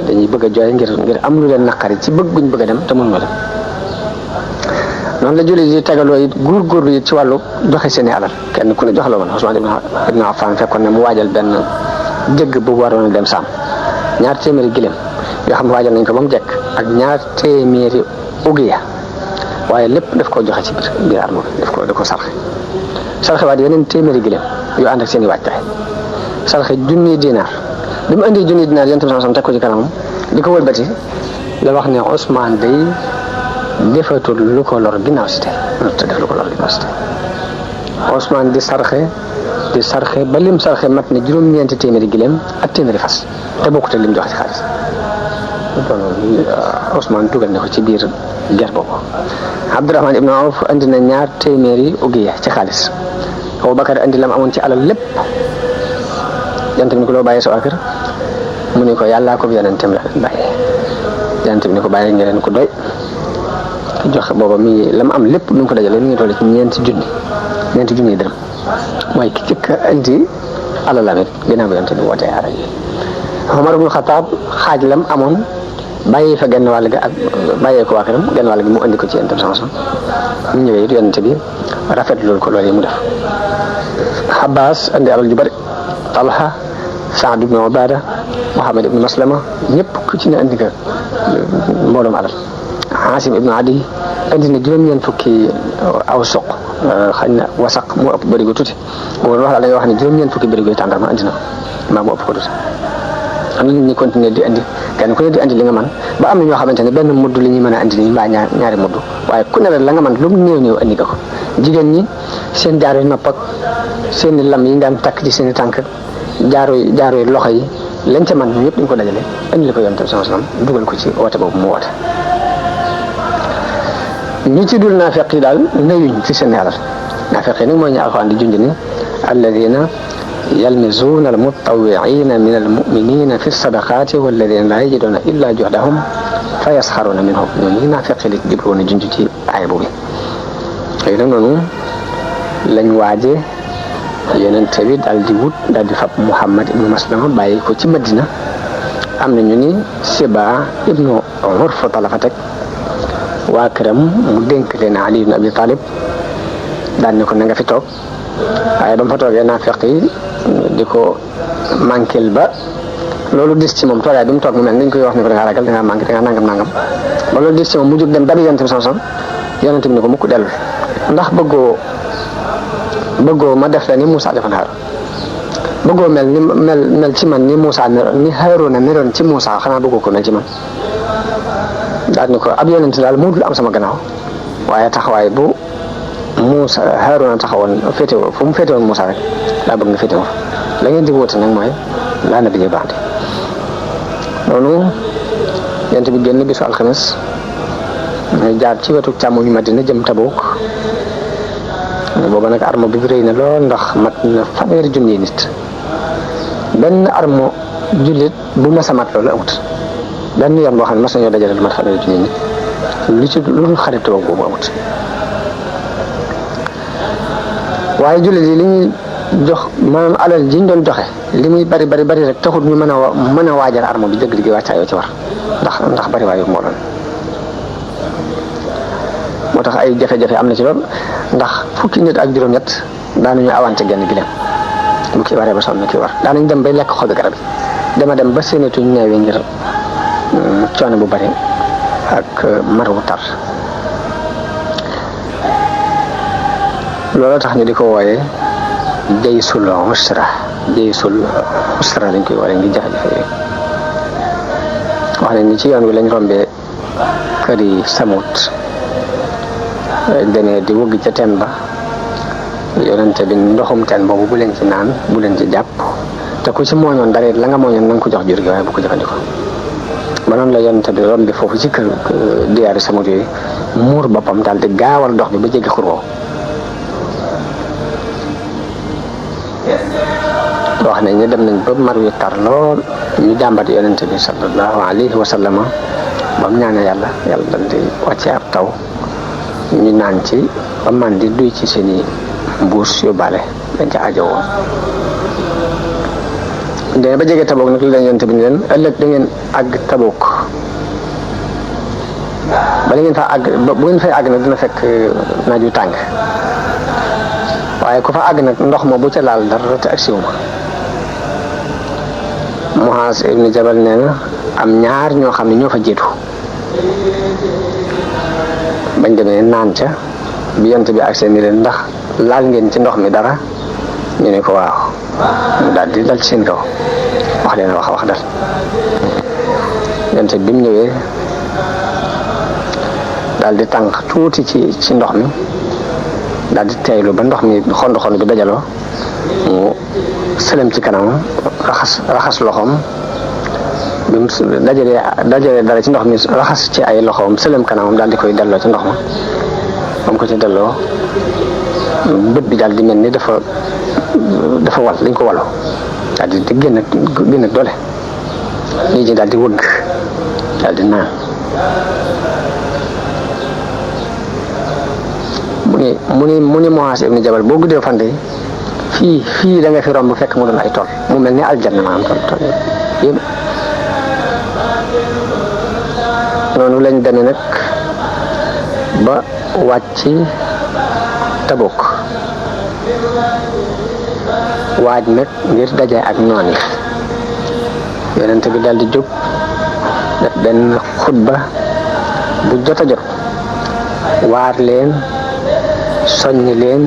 dañuy bëgg a jooy ngir am lu leen naqari ci bëgg guñ bëgg a dem te mënuñu dem noonu la jullit yi tegaloo it góorgóorlu it ci wàllu joxe seen i alal kenn ku ne jox la woon Usmaan ibn Affaan fekkoon ne mu waajal benn jëgg bu waroon a dem saam 2 téeméeri gileem yoo xam ne waajal nañ ko ba mu jekk ak 2 téeméeri ugiya waaye lépp daf koo joxe ci biir arme bi daf ko sarxe waat yeneen téeméeri gileem yu ànd ak seen i waajtaay sarxe junni dinaar bi mu indi junni dinaar Yonent bi sallallahu alayhi wasallam teg ko ci kanamam di ko wëlbati la wax ne Usmaan day defatul lu ko lor ginnaaw si tey Usmaan di sarxe ba lim sarxe mat ne juróom-ñeenti téeméeri gileem ak téeméeri fas te bokkut ak lim joxe ci xaalis Usmaan dugal na ko ci biir guerre boobu Abdurahmaan ibnu Awf andi na 2 téeméeri ugiya ci xaalis Abubakar andi lam amoon ci alal lépp Yonent bi ni ko loo bàyyee sa waa kër mu ne ko yàllaa ko yonentam la bàyyee Yonent bi ni ko bàyyee nga leen ko doy joxe booba mi lam am lépp nu mu ko dajalee mi ngi toll ci 4 junni dërëm mooy ki jëkk a indi alalam it ginnaaw bi Yonent bi wootee ara yi Omar ibn Khattab xaaj lam amoon bàyyi fa genn wàll ga ak bàyyee ko waa këram genn wàll gi mu andi ko ci Yonent bi sallallahu alayhi wasallam mu ñëwee it Yonent bi rafetlu ko loolu yi mu def Abbas andi alal ju bari Talha Saad ibn Ubaada Muhammad ibn Maslama ñëpp ku ci ne andi nga mbooloom alal Asim ibn Adi andi na 4 fukki aw soq xañ na wasaq moo ëpp bërigo tuuti boobu wax la dañuy wax ne 4 fukki bërigo tàndarma andi na maa moo ëpp ko tuuti am na nit ñi continuer di andi kenn ku ne di andi li nga man ba am na ñoo xamante ne benn mudd li ñuy mën a andi nii mbaa ñaari mudd waaye ku ne la nga man lu mu néew andi nga ko jigéen ñi seen jaaro nopp ak seen lam yi daan takk ci seen tànk jaaro loxo yi lañ ca man ñëpp dañ ko dajale indi ko yonent bi sallallahu alayhi wasallam dugal ko ci woote boobu mu woote. ñi ci dul naafeq yi daal nayuñ ci seen alal naafeq yi nag mooy ñu Alxuraan di junj ni alladina yalmizuuna almutawwi'ina min almu'minina fi sadaqati walladina la yajiduna illa juhdahum fa yasxaruna minhum ñooñu naafeq yi di jublu woon a junj ci aaya boobu. léegi nag noonu lañ waaje yonent bi daal di wut daal di fab Muhammad ibnu Maslama bàyyi ko ci Madina. am na ñu ni Siba ibnu Urfata la fa teg waa këram mu dénk leen Ali ibn Abi Talib daan ne ko na nga fi toog waaye ba mu fa toogee naafeq yi di ko manquel ba loolu dis ci moom toogaay bi mu toog mu mel ni ñu koy wax ne ko da ngaa ragal da ngaa manqué da ngaa nangam ba loolu dis ci moom mu jóg dem dabi yonent bi sanson yonent bi ne ko mukk dellu ndax bëggoo ma def la ni Moussa defoon Haarun bëggoo mel ci man ni Moussa ni Haaruna meloon ci Moussa xanaa bëggoo ko mel ci man daal ni ko ab yonent daal moo dul am sama gannaaw waaye taxawaay bu Moussa Haaruna taxawoon féetewoo fu mu féetewoon Moussa rek laa bëgg nga féetewoo la ngeen di woote nag mooy laa na bi ñu baax noonu yonent bi génn bisu alxames ñu jaar ci wetu càmmoñu Madina jëm Tabuk booba nag armo bi rëy na lool ndax mat na 1,000 nit benn armo jullit bu mas a mat loolu amut benn yoon boo xam ne mas nañoo dajale lu mat 1,000 nit lu ci lu xarit Tabuk boobu amut waaye jullit yi li ñuy jox maanaam alal ji ñu doon joxe li muy bari rek taxut ñu mën a waajal armo bi dëgg gi wàccaayoo ci war ndax bari waayu moo doon moo tax ay jafe-jafe am na ci lool ndax fukki nit ak juróom-ñett daanuñu awante genn gileem bu kii waree ba sonn kii war daanañ dem bay lekk xobi garab yi dema ba séenatuñ ñeewee ngir coono bu bari ak mar wu tar loolu tax ñu di ko wooyee jaysul usra lañ koy wooyee ngi jafe-jafe yooyu wax ne ni ci yoon wi lañ rombee kër yi Samut demee di wëgg ca teen ba yonente bi ndoxum teen boobu bu leen ci naan bu leen ci jàpp te ku ci mooñoon dara la nga mooñoon na nga ko jox jur gi waaye bu ko jëfandikoo ba noonu la yonente bi rombi foofu ci kër diyaari Samut yooyu muur boppam daal di gaawal dox bi ba jéggi xur woowu wax nañ ne dem nañ ba mar wi tar lool ñu jàmbat yonente bi sallallahu alayhi wa sallama ba mu ñaane yàlla dal di wàcce ab taw ñu naan ci ba man di duy ci seeni mbuus yóbbaale dañ ca aajo woon dene ba jege Tabuk nag li leen yonente bi ni leen ëllëg da ngeen àgg Tabuk bala ngeen fa àgg bu ngeen fay àgg nag dina fekk naaj wu tàng waaye ku fa àgg nag ndox ma bu ca laal dara te ak siwuma Muaz ibn Jabal nee na am ñaar ñoo xam ne ñoo fa jiitu bañ demee naan ca bi yonent bi ak seen ni leen ndax laal ngeen ci ndox mi dara ñu ne ko waaw mu daal di dal ci seen kaw wax leen wax dal yonent bi mu ñëwee daal di tànk tuuti ci ndox mi daal di teeylu ba ndox mi xond bi dajaloo mu sëlëm ci kanam raxas loxoom bi mu dajalee dara ci ndox mi raxas ci ay loxoom sëlëm kanamam daal di koy delloo ci ndox ma ba mu ko ci delloo bët bi daal di mel ni dafa wal dañ ko waloo daal di génn ak doole lii ji daal di wëgg daal di naan mu ni Muaz ibn Jabal boo guddee fande fii da nga fi romb fekk mu doon ay tool mu mel ni aljanna maanaam tool yéen noonu lañ demee nag ba wàcc Tabuk waaj nag ngir daje ak noon yi yonent bi daal di jóg def benn xutba bu jot a jot waar leen soññ leen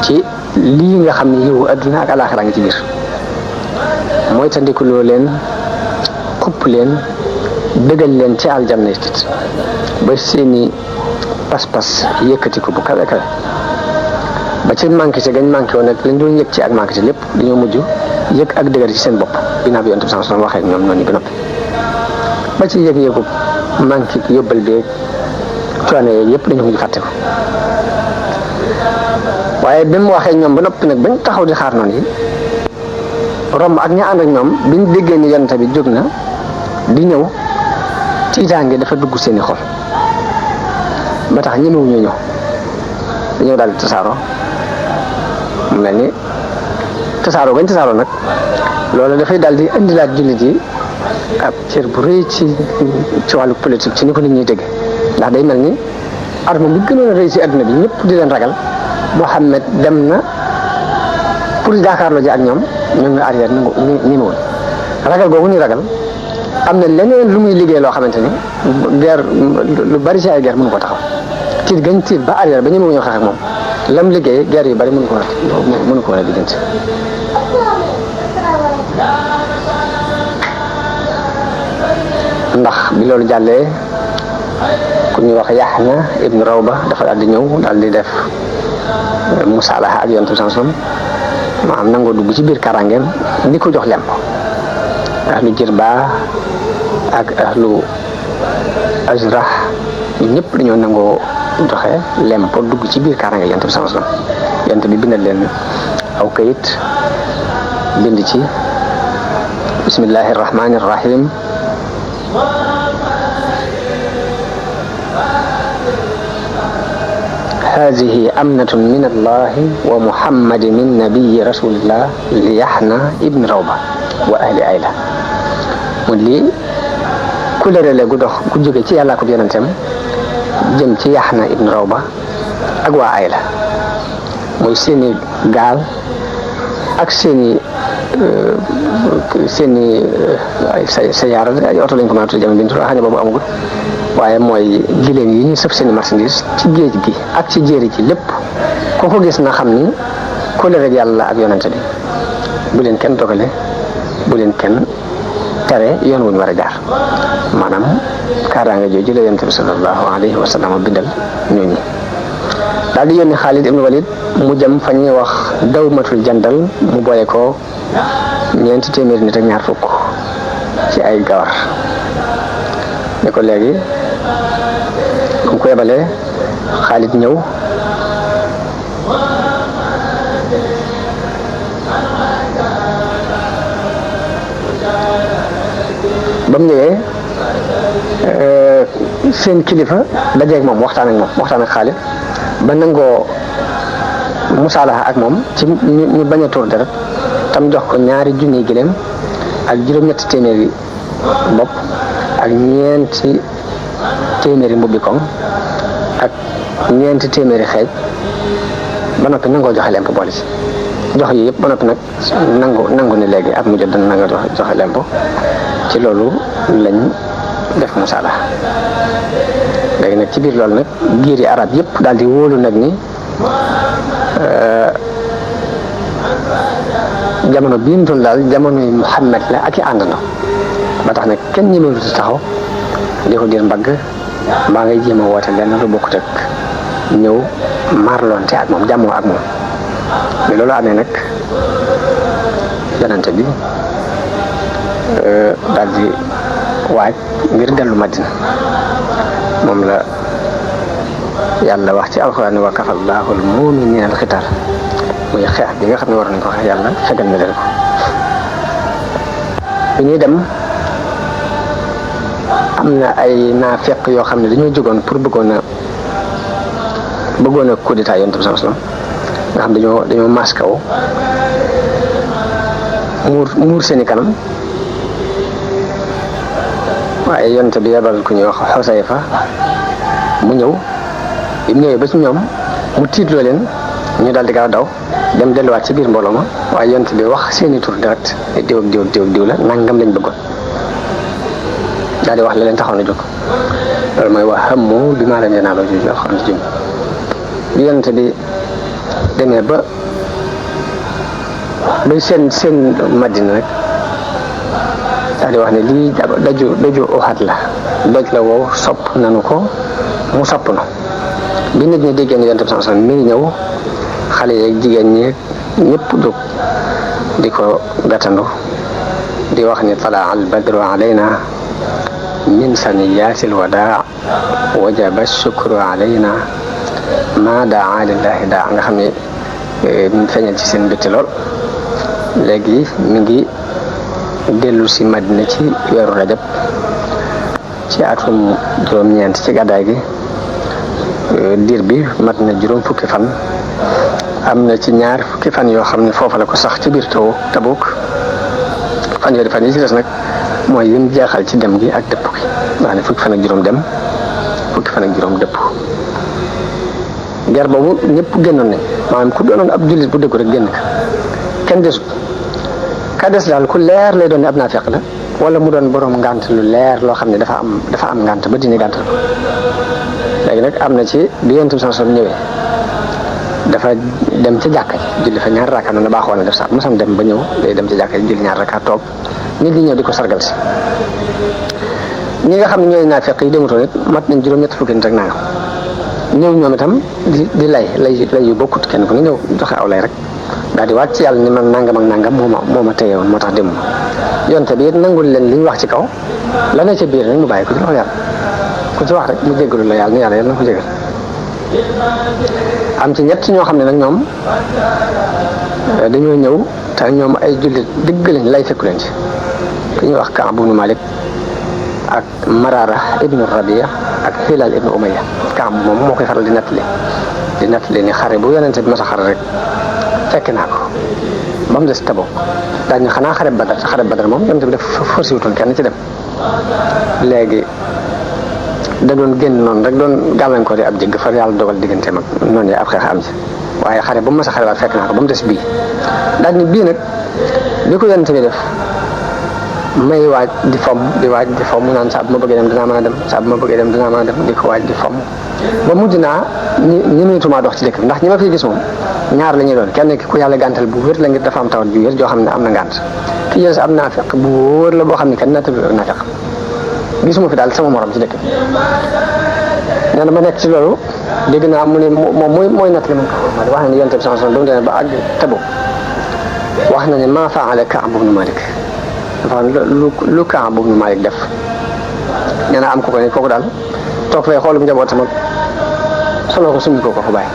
ci lii nga xam ne yiwu adduna ak alaaxira nga ci biir mooy tandikuloo leen xupp leen dëggal leen ci aljanna it ba seeni pas-pas yëkkati ko bu kawe kawe ba ci manqué ci gañ manqué woon nag lañ doon yëg ci ak manqué ci lépp dañoo mujj yëg ak dëgër ci seen bopp ginnaaw bi Yonent bi sallallahu alayhi wasallam waxee ak ñoom noonu ba noppi ba ci yëg-yëgu manqué yóbbal beeg coono yeeg yëpp dañoo mujj fàtte ko waaye bi mu waxee ñoom ba noppi nag bañ taxaw di xaar noonu yi romb ak ña ànd ak ñoom biñ déggee ni Yonent bi jóg na di ñëw tiitaange dafa dugg seeni xol ba tax ñemewuñu ñëw dañoo daal di tasaaroo mu mel ni tasaaroo gañ tasaaroo nag loolu dafay daal di indilaat jullit yi ab cër bu rëy ci wàllu politique ci ni ko nit ñuy dégg ndax day mel ni arme bi gënoon a rëy ci adduna bi ñëpp di leen ragal Muhammad dem na pour jàkkaarloo ji ak ñoom ñu arrière nangu ñemewuñ ragal googu ñu ragal am na leneen lu muy liggéey loo xamante ni guerre lu bari ci ay guerre mënu ko taxaw tiit gañ tiit ba arrière ba ñemewuñu xeex ak moom lam liggéey guerre yu bari mënu ko war a diggante ndax bi loolu jàllee ku ñuy wax Yaxya ibn Rawba dafa daal di ñëw daal di def musaalaha ak Yonent bi sallallahu alayhi wasallam maanaam nangoo dugg ci biir karangeem di ko jox lemp ahlu Jirba ak ahlu Azrah ñëpp dañoo nangoo joxe lemp dugg ci biir karange Yonent bi sallallahu alayhi wasallam Yonent bi bindal leen aw kayit bind ci bismillahir rahmanir rahim هذه أمنة من الله ومحمد من نبي رسول الله ليحنى ابن روبة وأهل عيلة من لي كل رجل كجوجي تي الله كبيرا تم جم تي يحنى ابن روبة أقوى عيلة موي سيني قال أك سيني سيارة أي أوتو لين كمان ترجم بنتو هاني بابا أمغو waaye mooy giléem yi ñuy sëf seeni marchandise ci géej gi ak ci jéeri ci lépp ku ko gis na xam ni kóllëre yàlla ak yonente bi bu leen kenn dogale bu leen kenn tere yoon wuñ war a jaar maanaam kaaraange jooju la yonente bi sallallahu alayhi wa sallam bindal ñooñu daal di yónni Xaalid ibn Walid mu jëm fa ñuy wax dawmatul jandal mu boole ko 400 nit ak ñaar fukk ci ay gawar ne ko léegi mu ko yebalee Xaalid ñëw ba mu ñëwee seen kilifa dajeeg moom waxtaan ak Xaalid ba nangoo musaalaha ak moom ci ñu bañ a tuur deret tam jox ko 2 junni giléem ak juróom-ñetti téeméeri bopp ak 4 téeméeri mbubbi koŋ ak 4 téeméeri xeej ba noppi nangoo joxe lemp boole ci jox yi yëpp ba noppi nag nangu ni léegi at mu jot dana nanga joxe lemp ci loolu lañ def musaala léegi nag ci biir loolu nag giiri arab yëpp daal di wóolu nag ni jamono bii mu toll daal jamonoy Muhammad la ak i àndandoo ba tax nag kenn ñemewul ci taxaw di ko dir mbagg mbaa ngay jéem a woote lenn lu bokkut ak ñëw marlonte ak moom jàmmoo ak moom mais loolu amee nag Yonent bi daal di waaj ngir dellu Madina moom la yàlla wax ci alxuraan wa kafallaahu al-mu'miniina al-qitaal muy xeex bi nga xam ne war nañ ko xeex yàlla fegal na leen ko bi ñuy dem am na ay naafeq yoo xam ne dañoo jógoon pour bëggoon a coup d'état Yonent bi sallallahu alayhi wasallam nga xam dañoo maskaw muur seeni kanam waaye Yonent bi yebal ku ñuy wax Xusayfa mu ñëw bi mu ñëwee ba ci ñoom mu tiitloo leen ñu daal di gaaw daw dem delluwaat ci biir mbooloo ma waaye Yonent bi wax seeni tur direct diw ak diw ak diw ak diw la nangam lañ bëggoon daal di wax la leen taxaw na jóg loolu mooy wax hammu bi maa lam yanaaloo ji xam ci jëm bi Yonent bi demee ba seen Madina rek daal di wax ne lii daju Uhud la doj la wow sopp nanu ko mu sopp na bi nit ñi déggee ne Yonent bi sallallahu alayhi wasallam mi ngi ñëw xale yeeg jigéen ñi ñëpp jóg di ko gàttandu di wax ni talaa al badru alayna min saniyaatil wadaa wajaba shukru alayna ma daa lillahi daa nga xam ne feeñal ci seen bëtti lool. léegi mi ngi dellu si Madina ci weeru rajab ci atum juróom-ñeent ci gàddaay gi. diir bi mat na juróom fukki fan am na ci ñaar fukki fan yoo xam ne foofa la ko sax ci biir Tabuk fan yooyu fan yi ci des nag mooy yim jeexal ci dem gi ak dëpp gi wax ne fukki fan ak juróom dem fukki fan ak juróom dëpp. ger boobu ñëpp génnoon nañ maanaam ku doonoon ab jullit bu dëggu rek génn kenn desut ka des daal ku leer lay doon ne ab naafeq la wala mu doon borom ngànt lu leer loo xam ne dafa am ngànt ba dina gàntal ko. léegi nag am na ci bi Yonent bi sallallahu alayhi wasallam ñëwee dafa dem ca jàkka ji julli fa ñaar rakka noonu baaxoo na def sax mosam dem ba ñëw day dem ca jàkka ji julli ñaar rakka toog nit ñi ñëw di ko sargal si. ñi nga xam ne ñooy naafeq yi demutoon it mat nañ juróom-ñett fukki nit ak nangam ñëw ñoom itam di lay yu bokkut kenn ku ne ñëw joxe aw lay rek daal di waat ci yàlla ni man nangam ak nangam moo ma téye woon moo tax demuma. Yonent bi it nangul leen li ñu wax ci kaw la ne ca biir rek mu bàyyi ko ci loxo yàlla. ku ci wax rek mu jéggalu la yàlla ni yàlla na ko jégal. am ci ñett ñoo xam ne nag ñoom dañoo ñëw te ñoom ay jullit dëgg lañ lay fekku leen ci ku ñuy wax Kaab ibnu Malik ak Marara ibnu Rabia ak Hilal ibnu Umayya. Kaab moom moo koy faral di nettali ni xare bu Yonent bi mas a xare rek fekk naa ko ba mu des Tabuk daañu xanaa xare Badar moom Yonent bi def forcé wutoon kenn ci dem. léegi da doon génn noonu rek doon gàllankoor yi ab jégg far yàlla dogal diggante mag noonu yi ab xeex am ci waaye xare ba mu mas a xare waat fekk naa ko ba mu des bii daal ni bii nag li ko Yonent bi def may waaj di fomm mu naan saa bu ma bëggee dem dinaa mën a dem saa bu ma bëggee dem dinaa mën a dem di ko waaj di fomm ba mujj naa ñi mënatumaa dox ci dëkk bi ndax ñi ma fiy gis moom ñaar la ñuy doon kenn ki ku yàlla gàntal bu wér la ngir dafa am tawat ju wér joo xam ne am na ngànt ki jël sa am naafeq bu wóor la boo xam ne kenn nattabi ak naafeq gisuma fi daal sama morom ci dëkk bi. nee na ma nekk ci loolu dégg naa mu ne moom mooy natt li ma ko wax na ne Yonent bi sallallahu alayhi wasallam dama ba àgg Tabuk wax na ne maa faala Kaab ibnu Malik dafa lu Kaab ibnu Malik def. nee na am ko ne kooku daal toog fay xoolum njabootam ak solo ko summi ko fa bàyyi.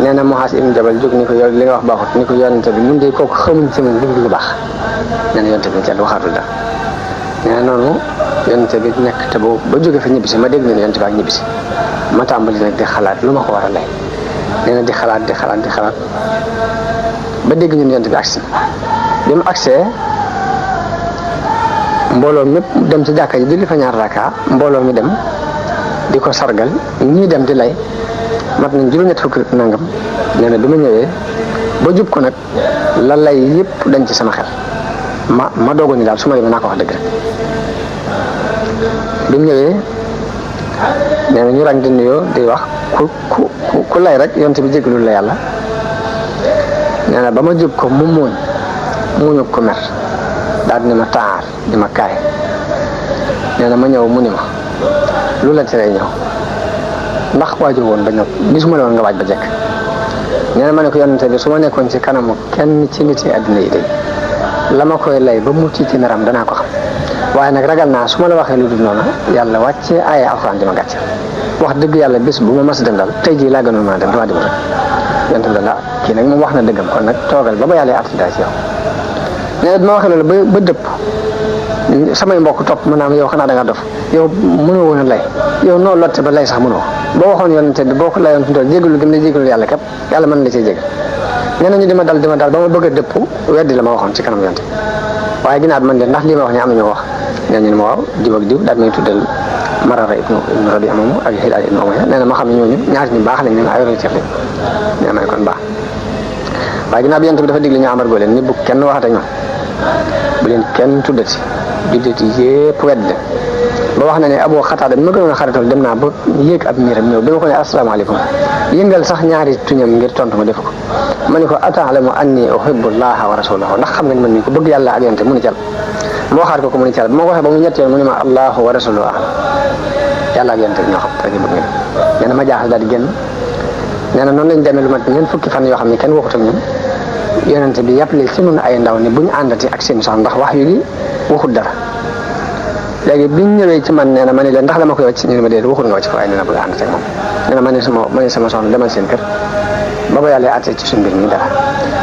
nee na Muaaz ibn Jabal jóg ni ko yow li nga wax baaxut ni ko Yonent bi mun de kooku xamuñ sama dugg lu baax. nee na Yonent bi ci waxaatul dara. nee na noonu Yonent bi nekk te boobu ba jóge fa ñibbisi ma dégg ne Yonent bi ak ñibbisi ma tàmbali nag di xalaat lu ma ko war a lay. nee na di xalaat ba dégg ñun Yonent bi agsi bi mu agsee mbooloo mépp dem ci jàkka ji julli fa ñaar raka mbooloo mi dem di ko sargal ñii dem di lay mat nañ juróom-ñett fukki nangam. nee na bi ma ñëwee ba jub ko nag la lay yëpp dañ ci sama xel ma doogu ni daal su ma demee naa ko wax dëgg rek. bi mu ñëwee nee na ñu rang di nuyoo di wax ku lay rek Yonent bi jégalul la yàlla. nee na ba ma jub ko mu muuñu ko mer daal di ma taar di ma kaay. nee na ma ñëw mu ni ma lu la teree ñëw ndax waajur woon ba ñëw gisuma la woon nga waaj ba jekk. nee na ma ne ko Yonent bi su ma nekkoon ci kanamu kenn ci nit yi àddina yi de la ma koy lay ba mucc ci meram danaa ko xam waaye nag ragal naa su ma la waxee lu dul noonu yàlla wàccee aaya alxuraan di ma gàcce wax dëgg yàlla bés bu ma mas dem daal tey jii laa gënoon mën a dem damaa dem rek. Yonent bi la kii nag moom wax na dëggam kon nag toogal ba yàlla àtt daa ci yow. nee na bi ma waxee loolu ba dëpp samay mbokk topp ma naam yow xanaa da nga dof yow mënoo woon a lay yow noo lotte ba lay sax mënoo boo waxoon Yonent bi boo ko layoon fi mu toll jégalu gëm ne jégalu yàlla képp yàlla mën la cee jégal. nee na ñu di ma dal ba ma bëgg a dëpp weddi la ma waxoon ci kanam Yonent waaye ginnaaw bi man de ndax lii ma wax ne am na ñoo wax nee ñu ne ma waaw diw ak diw daal may tuddal Marara ibnu Rabia moomu ak Hilal ibnu Umayya nee na ma xam ne ñooñu ñaar ñu baax lañ ne ma ay royteef lañ nee ma ne kon baax waaye ginnaaw bi Yonent bi dafa digle ñu amargoo leen ni bu kenn waxate ñoom bu leen kenn tuddati juddati yépp wedd leen ba wax na ne Abu Xataada bi ma gënoon a xarital dem naa ba yéeg ab miiram ñëw bi ma ko ne asalaamaaleykum yëngal sax ñaari tuñam ngir tontu ma def ko ma ne ko ata'lamu anni uhibbu llaha wa rasulahu ndax xam nga ni man mii ko bëgg yàlla ak Yonent mu ni cal ma waxaat ko mu ni cal ma ko waxee ba mu ñett yoon mu ne ma allahu wa rasuluhu a'lam yàlla ak Yonent ñoo xam rek bëgg ngeen nee na ma jaaxal daal di génn nee na noonu lañ demee lu mat ñeent fukki fan yoo xam ne kenn waxut ak ñun yonente bi yàppale ci ñun ay ndaw ni bu ñu àndati ak seen soxna ndax wax yu gi waxut dara léegi biñ ñëwee ci man nee na ma ne leen ndax dama koy wàcc ñu ne ma déedéet waxut nga wàcc ko waaye nee na bëgg a ànd ak moom nee na ma ne sama soxna demal seen kër ba ko yàlla àtte ci suñu mbir mi dara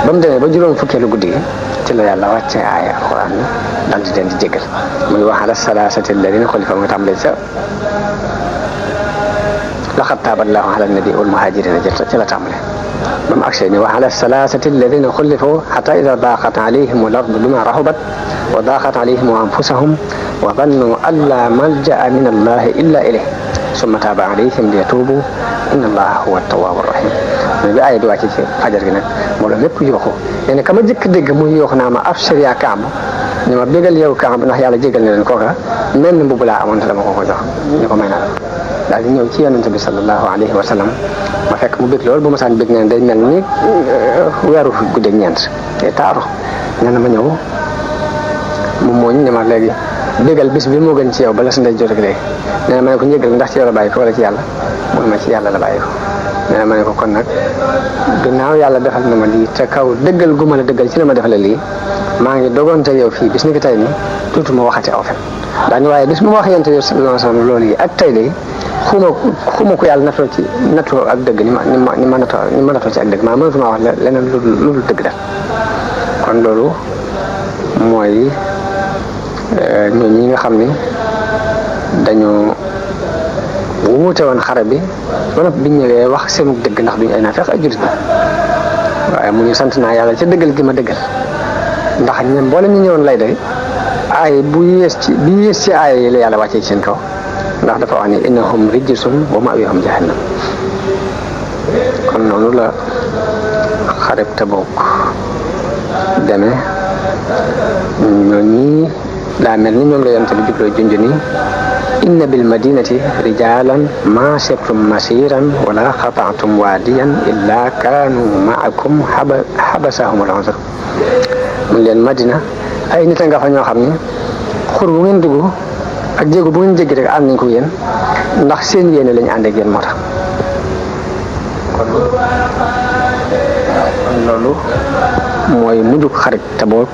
ba mu demee ba juróom fukkeelu guddi gi ci la yàlla wàcce aaya alxuraan ni dal di leen di jéggal muy wax ala salaasati alladina xulifa mu tàmbalee sa laqad taaba allahu ala nabi wal muhajirina ci la tàmbalee ba mu agsee ni wa ala salaasati alladina xulifu xata ida daaqat alayhim al ardu bima rahubat wa daaqat alayhim anfusahum wa dannu an la malja'a min allahi illa ilayh summa taaba alayhim liyatuubu inna allaha huwa tawaabu rahim mais bi aaya bi wàcce ci fajar gi nag mbooloo lépp yooxu nee na ka ma jëkk dégg muy yooxu naa ma abshir yaa Kaab ñu ma bégal yow Kaab ndax yàlla jégal na leen kooka mel ni mbubb laa amoon te dama ko jox ñu ko may naa la daal di ñëw ci yonente bi sallallahu alayhi wa sallam ma fekk mu bég loolu bu ma saan bég neen day mel ni weeru guddeeg ñeent te taaru nee na ma ñëw mu mooñ ne ma léegi bégal bis bi moo gën ci yow bala su ndey jot ak léegi nee na ma ne ko njëgal ndax ci yow la bàyyi ko wala ci yàlla mun ma ci yàlla la bàyyi ko nee na ma ne ko kon nag ginnaaw yàlla defal na ma lii te kaw dëggal gu ma la dëggal ci la ma defale lii maa ngi dogoonte yow fii bis ni ki tey ni tuutuma waxati aw fen daañu waaye bis mu wax yonte yow sallallahu alayhi wa sallam loolu yi ak tey de xuma ko yàlla natoo ak dëgg ni ma natoo ci ak dëgg maa mënatuma wax leneen lu dul dëgg dal kon loolu mooy ñoom ñi nga xam ni dañoo wuute woon xare bi ba noppi biñ ñëwee wax seenu dëgg ndax duñ ay naafeq ay jullit waaye mu ñu sant naa yàlla ca dëggal gi ma dëggal ndax ñoom mboolem ñu ñëwoon lay day aay bi yées ci aay yi la yàlla wàccee ci seen kaw ndax dafa wax ni innahum rijsun wa ma'waahum jahannam kon noonu la xareb Tabuk demee ñoo ñii daa mel ni ñoom la yonent bi jubloo junj ni inna bil madinati rijalan ma sirtum masiran wala xata'tum waadiyan illa kaanu ma'akum habasahum al-'udhr mun leen Madina ay nit a nga fa ñoo xam ne xur bu ngeen dugg ak jéego bu ngeen jéggi rek ànd nañ ko yéen ndax seen yéene lañu ànd ak yéen moo tax kon loolu mooy mujjug xarit Tabuk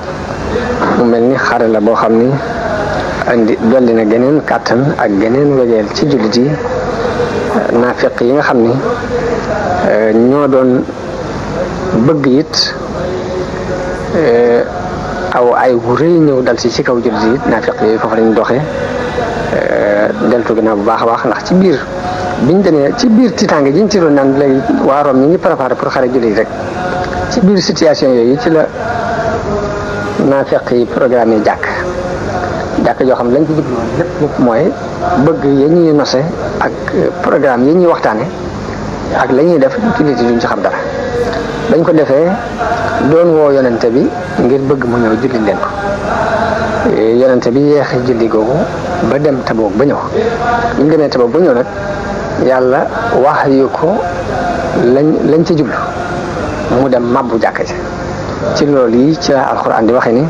mu mel ni xare la boo xam ni andi dolli na geneen kàttan ak geneen wegeel ci jullit yi naafiq yi nga xam ni ñoo doon bëgg it aw ay wu rëy ñëw dal ci kaw jullit yi naafiq yooyu foofu lañ doxee deltu ginnaaw bu baax a baax ndax ci biir biñ demee ci biir tiitaange jiñ ci doon naan léegi waa Rome ñi ngi préparé pour xare jullit rek ci biir situation yooyu ci la naafiq yi programme yi jàkk joo xam lañ ci jublu woon lépp mooy bëgg ya ñuy nose ak programme yi ñuy waxtaane ak la ñuy def jullit yi duñ ci xam dara dañ ko defee doon woo yonente bi ngir bëgg mu ñëw julli leen ko yonente bi yeexe julli googu ba dem Tabuk ba ñëw bu ñu demee Tabuk ba ñëw nag yàlla wax yu ko lañ ci jublu mu dem mabbu jàkka ji ci loolu yi ci la alxuraan di waxe ni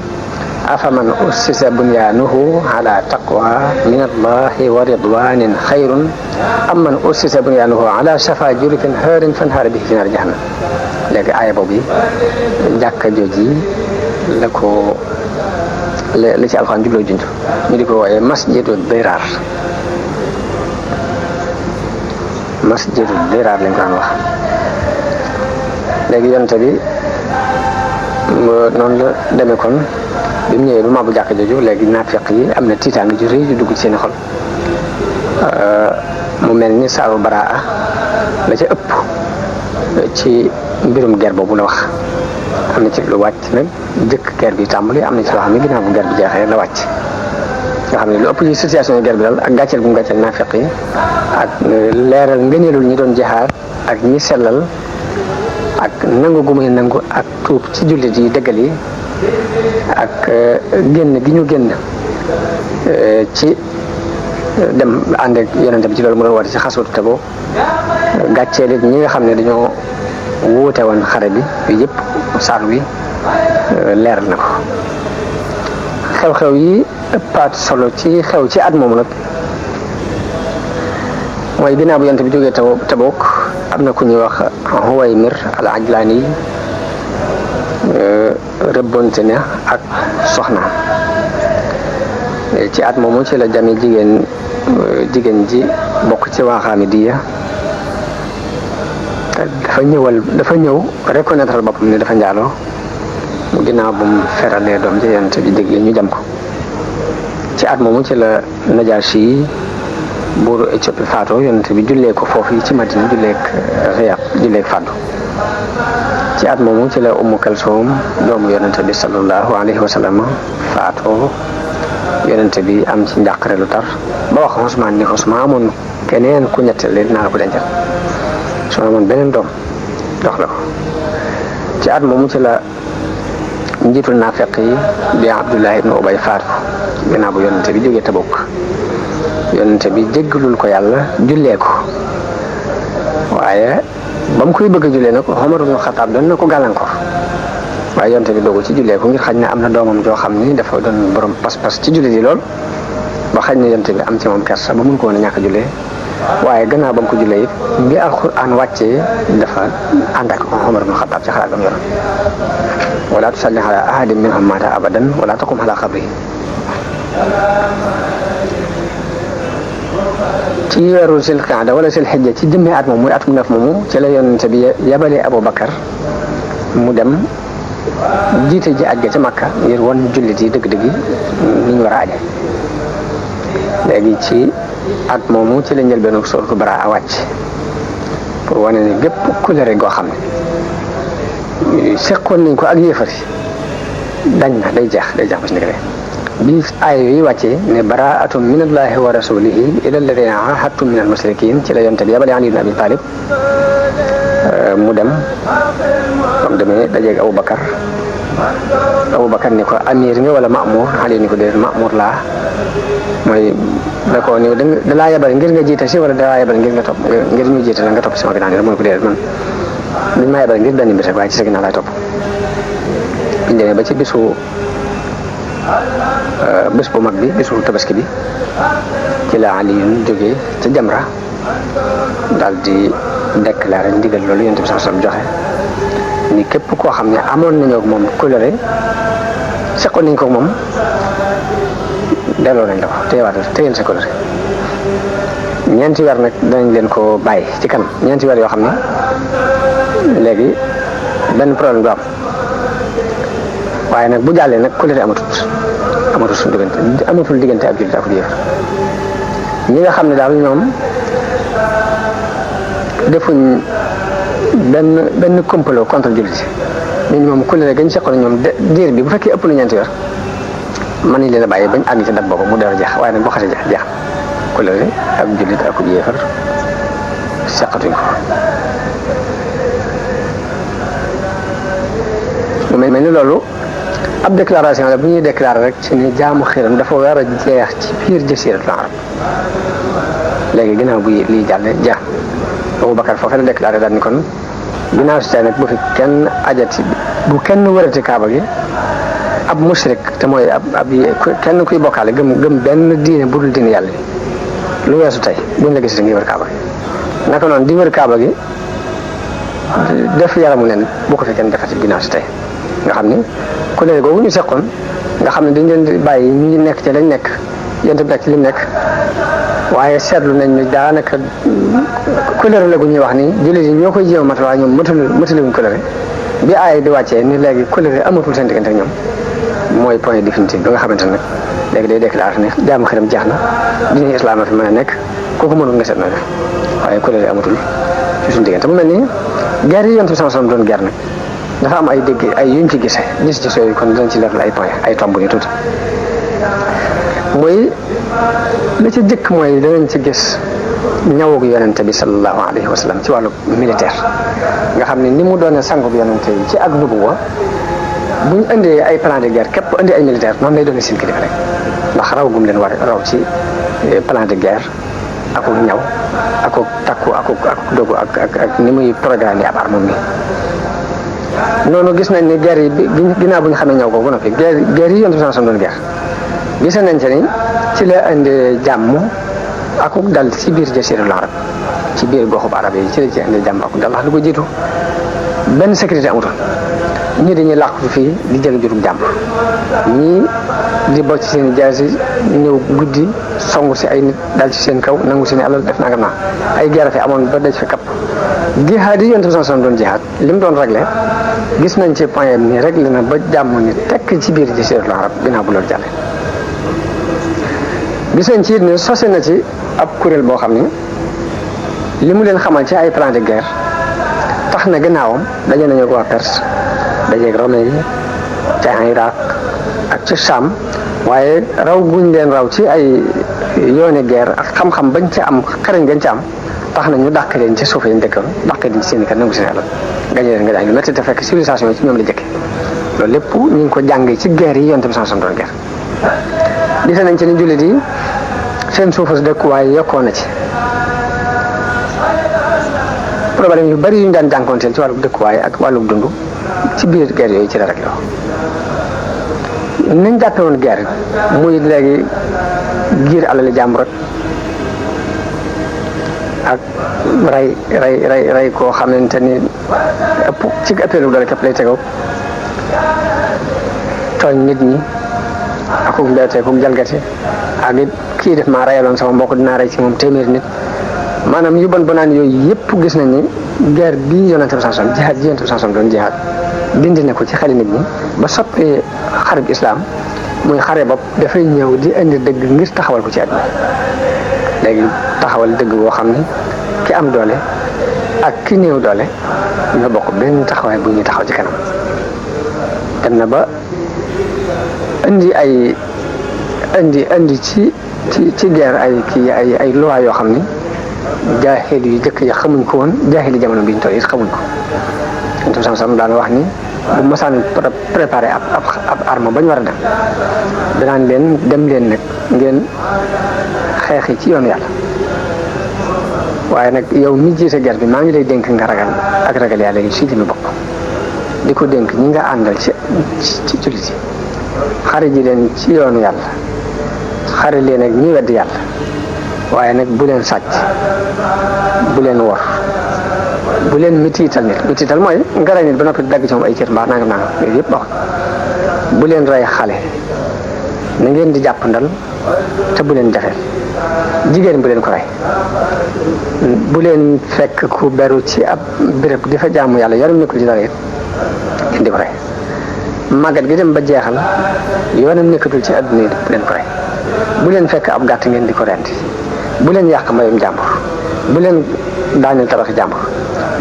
afaman ussisa bunyaanuhu ala taqwa min allahi wa ridwanin xayrun am man ussisa bunyaanuhu ala shafa jurufin haarin fanhaara bihi fi naari jahannam léegi aaya boobu yi jàkka jooji la ko la ci alxuraan jubloo junj ñu di ko wooye masjidu diraar lañ ko daan wax léegi yonte bi noonu la demee kon bi mu ñëwee ba maa bu jàkk jooju léegi naafiq yi am na tiitaange ju rëy ju dugg ci seen xol mu mel ni saaru baraa la ca ëpp ci mbirum guerre boobu la wax am na ci lu wàcc nag jëkk guerre bi tàmbali am na ci loo xam ne ginnaaw bu guerre bi jeexee la wàcc nga xam ne lu ëpp ci situation guerre bi daal ak gàcceel bu mu gàcceel naafiq yi ak leeral ngëneelul ñi doon jihaad ak ñi sellal ak nangu gu muy nangu ak tuub ci jullit yi dëggal yi ak génn gi ñu génn ci dem ànd ak yonente bi ci loolu mu doon woote ci xaswatu Tabuk gàcceel it ñi nga xam ne dañoo wuute woon xare bi yëpp saar wi leeral na ko xew-xew yi ëppaat solo ci xew ci at moomu nag mooy ginnaaw bu yonente bi jógee Tabuk am na ku ñuy wax Huwaymir al Ajlaani rëbbonte na ak soxna ci at moomu ci la jame jigéen ji bokk ci waa Xaamidiya dafa ñëw reconnaître boppam ne dafa njaaloo mu ginnaaw bu mu feralee doom ji yonent bi digle ñu jam ko ci at moomu ci la Najaashi buuru Éthiopie faatoo yonent bi jullee ko foofu ci Madina julleek fàddu ci at moomu ci la Ummu Kalsoom doomu yonent bi sallallahu alayhi wa sallam faatoo yonent bi am ci njàqare lu tar ba wax Usmaan ni ko su ma amoon keneen ku ñetteel dinaa la ko dencal su ma amoon beneen doom jox la ko ci at moomu ci la njiitul naafeq yi di Abdullah ibn Ubay faatu ginnaaw bu yonent bi jógee Tabuk yonent bi jéggalul ko yàlla jullee ko waaye ba mu koy bëgg a jullee nag Umar ibn Xattaab doon na ko gàllankoor waaye yonent bi doogu ci jullee ko ngir xañ na am na doomam joo xam ni dafa doon borom pas-pas ci jullit yi lool ba xañ na yonent bi am ci moom kersa ba mun ko woon a ñàkk a jullee waaye gannaaw ba mu ko jullee it bi alxuraan wàccee dafa ànd ak Umar ibn Xattaab ci xalaat ba mu yoroon wala tusalli ala ahadin minhum maata abadan wala taqum ala qabrihi ci weeru sil qaada wala sil xijja ci jëmmee at moom muy atum neef moomu ci la yonent bi yabalee Abubakar mu dem jiite ji aj ga ca Makka ngir won jullit yi dëgg-dëgg ni ñu war a aje léegi ci at moomu ci la njëlbeenu suratul Baraa wàcc pour wane ne gépp kulëre goo xam ne seqoon nañ ko ak yéefar yi dañ na day jeex ba si ndekete bi aaya yi wàccee ne baraatun minallahi wa rasulihi ila alladina ahadtum min almushrikin ci la yonte bi yabale Ali ibn Abi Talib mu dem bam demee dajeeg Abubakar ni ko amir nga wala Mamour Ali ni ko déedéet Mamour laa mooy da ko ni da laa yabal ngir nga jiite si wala da laa yabal ngir nga topp ngir ñu jiite la nga topp sama ginnaaw ni mu ko déedéet man dañ maa yabal ngir benn mbir rek waaye ci sa ginnaaw laay topp biñ demee ba ci bés bu mag bi bésu tabaski bi ci la Aliyun jógee ca Jamra daal di déclaré ndigal loolu yonent bi sallallahu alayhi wasallam joxe ni képp koo xam ne amoon nañoo ak moom kóllëre seqoon nañ ko moom delloo nañ la ko téyel sa kóllëre ñeenti weer nag danañ leen ko bàyyi ci kanam ñeenti weer yoo xam ne léegi benn problème du am waaye nag bu jàllee nag kóllëre amatul diggante ak jullit ak yéefar ñi nga xam ne daal ñoom defuñ benn complot contre jullit yi ñun moom kóllëre gañ seqoon ñoom diir bi bu fekkee ëpp na ñeenti weer mën nañ leen a bàyyi bañ àgg ci dat boobu mu dara jeex waaye nag boo xasee jeex kóllëre ak jullit ak yéefar seqatuñ ko. mu mel ni loolu ab déclaration la bu ñuy déclaré rek ci ni jaamu xiram dafa war a jeex ci biir jasiiratul arab léegi ginnaaw bu lii jàlle jeex Abubakar foofee la déclaré daal ni kon ginnaaw si tey nag bu fi kenn ajati bu kenn wërati kaaba gi ab mushrik te mooy ab kenn kuy bokkaale gëm benn diine bu dul diine yàlla bi lu weesu tey buñ la gis ngi wër kaaba gi naka noonu di wër kaaba gi def yaramu nen bu ko fi kenn defati ginnaaw si tey nga xam ni kuréel googu ñu seqoon nga xam ne dañ leen di bàyyi ñu nekk ci lañ nekk yéen bi nekk ci lim nekk waaye seetlu nañ ni daanaka kuréel la gu ñuy wax ni jullit yi ñoo koy jéem a matal waaye ñoom mataliwuñ kuréel bi aay di wàccee ni léegi kuréel amatul seen diggante ak ñoom mooy point définitif bi nga xamante ne léegi day déclaré ne jaamu xiram jeex na diine islam a fi mën a nekk kooku mënul nga seet na def waaye kuréel amatul ci suñu diggante mu mel ni guerre yi yonent bi sallallahu alayhi wasallam doon guerre nag dafa am ay dégg ay yuñ ci gisee gis yooyu kon dinañ ci leeral ay point ay tomb ni tuuti mooy la ca jëkk mooy danañ ci gis ñawug yonente bi sallallahu alayhi wa sallam ci wàllu militaire nga xam ne ni mu doone sangub yonente yi ci ak nubuwa buñ indee ay plan de guerre képp indi ay militaire noonu lay doone seen kilifa rek ndax raw gum leen war raw ci plan de guerre ak ñaw ak takku ak dogu ak ni muy programme yi ab armam mi noonu gis nañ ni guerre yi ginnaaw bu ñu xamee ñaw ko ba noppi guerre yi yonent bi sallallahu alayhi wasallam doon guerre gis nañ ci ni ci la indi jàmm ak dal ci biir jasiiratul arab ci biir goxub arab yi ci la ci indi jàmm ak dal lu ko jiitu benn sécurité amutoon ñii dañuy làqu fii di jël jurug jàmm ñii di bocc seen jaasi ñëw guddi songu si ay nit dal ci seen kaw nangu seen alal def nangam naa ay guerre fi amoon ba daj fi kapp jihaad yi yonent bi sallallahu alayhi wasallam doon jihaad li mu doon réglé gis nañ ci point ni réglé na ba jàmm ni tekk ci biir jasiiratul arab ginnaaw bu loolu jàlle gis nañ ci it ne sose na ci ab kuréel boo xam ni li mu leen xamal ci ay plan de guerre tax na gannaawam daje nañu ko waa Perse dajeeg romain yi ci Irak ak ci Sham waaye raw guñ leen raw ci ay yooni guerre ak xam-xam bañ ci am xarañ gañ ci am tax na ñu dàq leen ci suuf yi ñu dëkkoon dàq leen ci seen i kër nangu seen alal gañe leen nga daañu lu métti te fekk civilisation yi ci ñoom la jëkke loolu lépp ñu ngi ko jàngee ci guerre yi yonent bi sallallahu alayhi wasallam doon guerre gis nañ ci ni jullit yi seen suufas dëkkuwaay yokkoo na ci problème yu bari yu ñu daan jànkoonteel ci wàllu dëkkuwaay ak wàllu dund ci biir guerre yooyu ci la rek la nañ jàppe woon guerre muy léegi giir alali jàmbur ak rey koo xamante ni ëpp ci ëppeelu doole képp lay tegoo tooñ nit ñi akuk mbeetee kuk jalgati ak it kii def maa reyaloon sama mbokk dinaa rey ci moom téeméeri nit maanaam yu bon naan yooyu yëpp gis nañ ni guerre bii yonente bi sallallahu alayhi wasallam jihaad ji yonente bi sallallahu alayhi wasallam doon jihaad dindi na ko ci xeli nit ñi ba soppi xareb islam muy xare bopp dafay ñëw di indi dëgg ngir taxawal ko ci àdduna léegi taxawal dëgg boo xam ni ki am doole ak ki néew doole ñoo bokk benn taxawaay bu ñuy taxaw ci kanam dem na ba indi ci guerre ay loi yoo xam ni jaahil yu jëkk ya xamuñ ko woon jaahil jamono bi ñu toll it xamuñ ko yonent bi sallallahu alayhi wasallam daan wax ni bu masaan préparé ab arme bañ war a dem danaan leen dem leen nag ngeen xeexi ci yoonu yàlla waaye nag yow mi jiite guerre bi maa ngi lay dénk nga ragal ak ragal yàlla yi si jëmi bopp di ko dénk ñi nga àndal ci jullit yi xare ji leen ci yoonu yàlla xare leen ak ñi wedd yàlla waaye nag bu leen sàcc bu leen wor bu leen mitiital nit mitiital mooy nga rey nit ba noppi dagg ci moom ay cër mbaa nangam yooyu yëpp wax bu leen rey xale na ngeen di jàpp ndal te bu leen jafeel jigéen bu leen ko rey bu leen fekk ku beru ci ab béréb di fa jaamu yàlla yaram nekkul ci dara it ngeen di ko rey màggat gi dem ba jeexal yoonam nekkatul ci àdduna yi bu leen ko rey bu leen fekk ab gàtt ngeen di ko rendi bu leen yàq mbayum jàmbur bu leen daaneel tabaxi jàmbur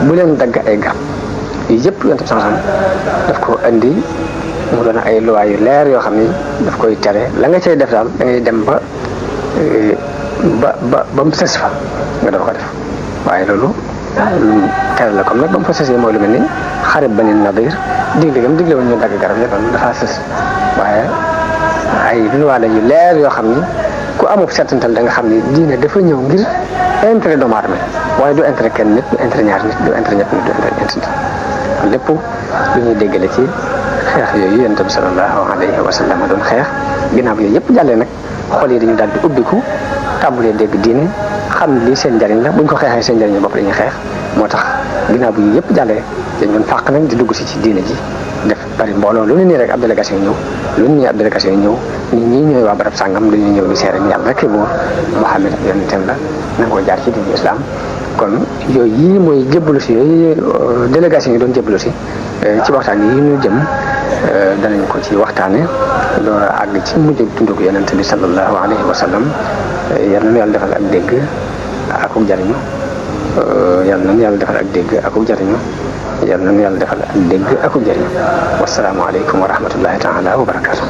bu leen dagg ay garab yëpp yonent bi sallallahu alayhi wasallam daf ko indi mu doon ay loi yu leer yoo xam ni daf koy tere la nga cay def daal da ngay dem ba mu sës fa nga door ko def waaye loolu tere la comme nag ba mu fa sësee mooy lu mel ni xare Bani Nadir digle woon ñu dagg garab yi loolu dafa sës waaye ay loi la yu leer yoo xam ni ku amul seetantal da nga xam ni diine dafa ñëw ngir intérêt doomu aadama waaye du intérêt kenn nit du intérêt ñaar nit du intérêt ñett nit du intérêt ñeent nit lépp lu ñuy déggale ci xeex yooyu yonent bi sallallahu alayhi wa sallam doon xeex ginnaaw bi yooyu yëpp jàllee nag xol yi dañu daal di ubbiku tàmbulee dégg diine xam lii seen njariñ la buñ ko xeexee seen njariñ bopp dañuy xeex moo tax ginnaaw bi yëpp jàllee dañ doon fàq nag di dugg si ci diine ji def bari mbooloo lu ne nii rek ab délégation ñëw lu ne nii ab délégation ñëw nit ñi ñooy waa barab sàngam dañuy ñëw di seere ni yàlla rek buur Muhammad ak yonentam la nangoo jaar ci diine islam kon yooyu yii mooy jébbalu si yooyu délégation yi doon jébbalu si ci waxtaan yi ñu jëm danañ ko ci waxtaane loolu àgg ci mujj dundug yonent bi sallallahu alayhi wa sallam yal na yàlla defal ak dégg akuk jariñu yal na yàlla defal ak dégg akuk jariñu yal na yàlla defal ak dégg akuk jariñu wasalaamu aleykum wa rahmatullahi taala wa barakatuh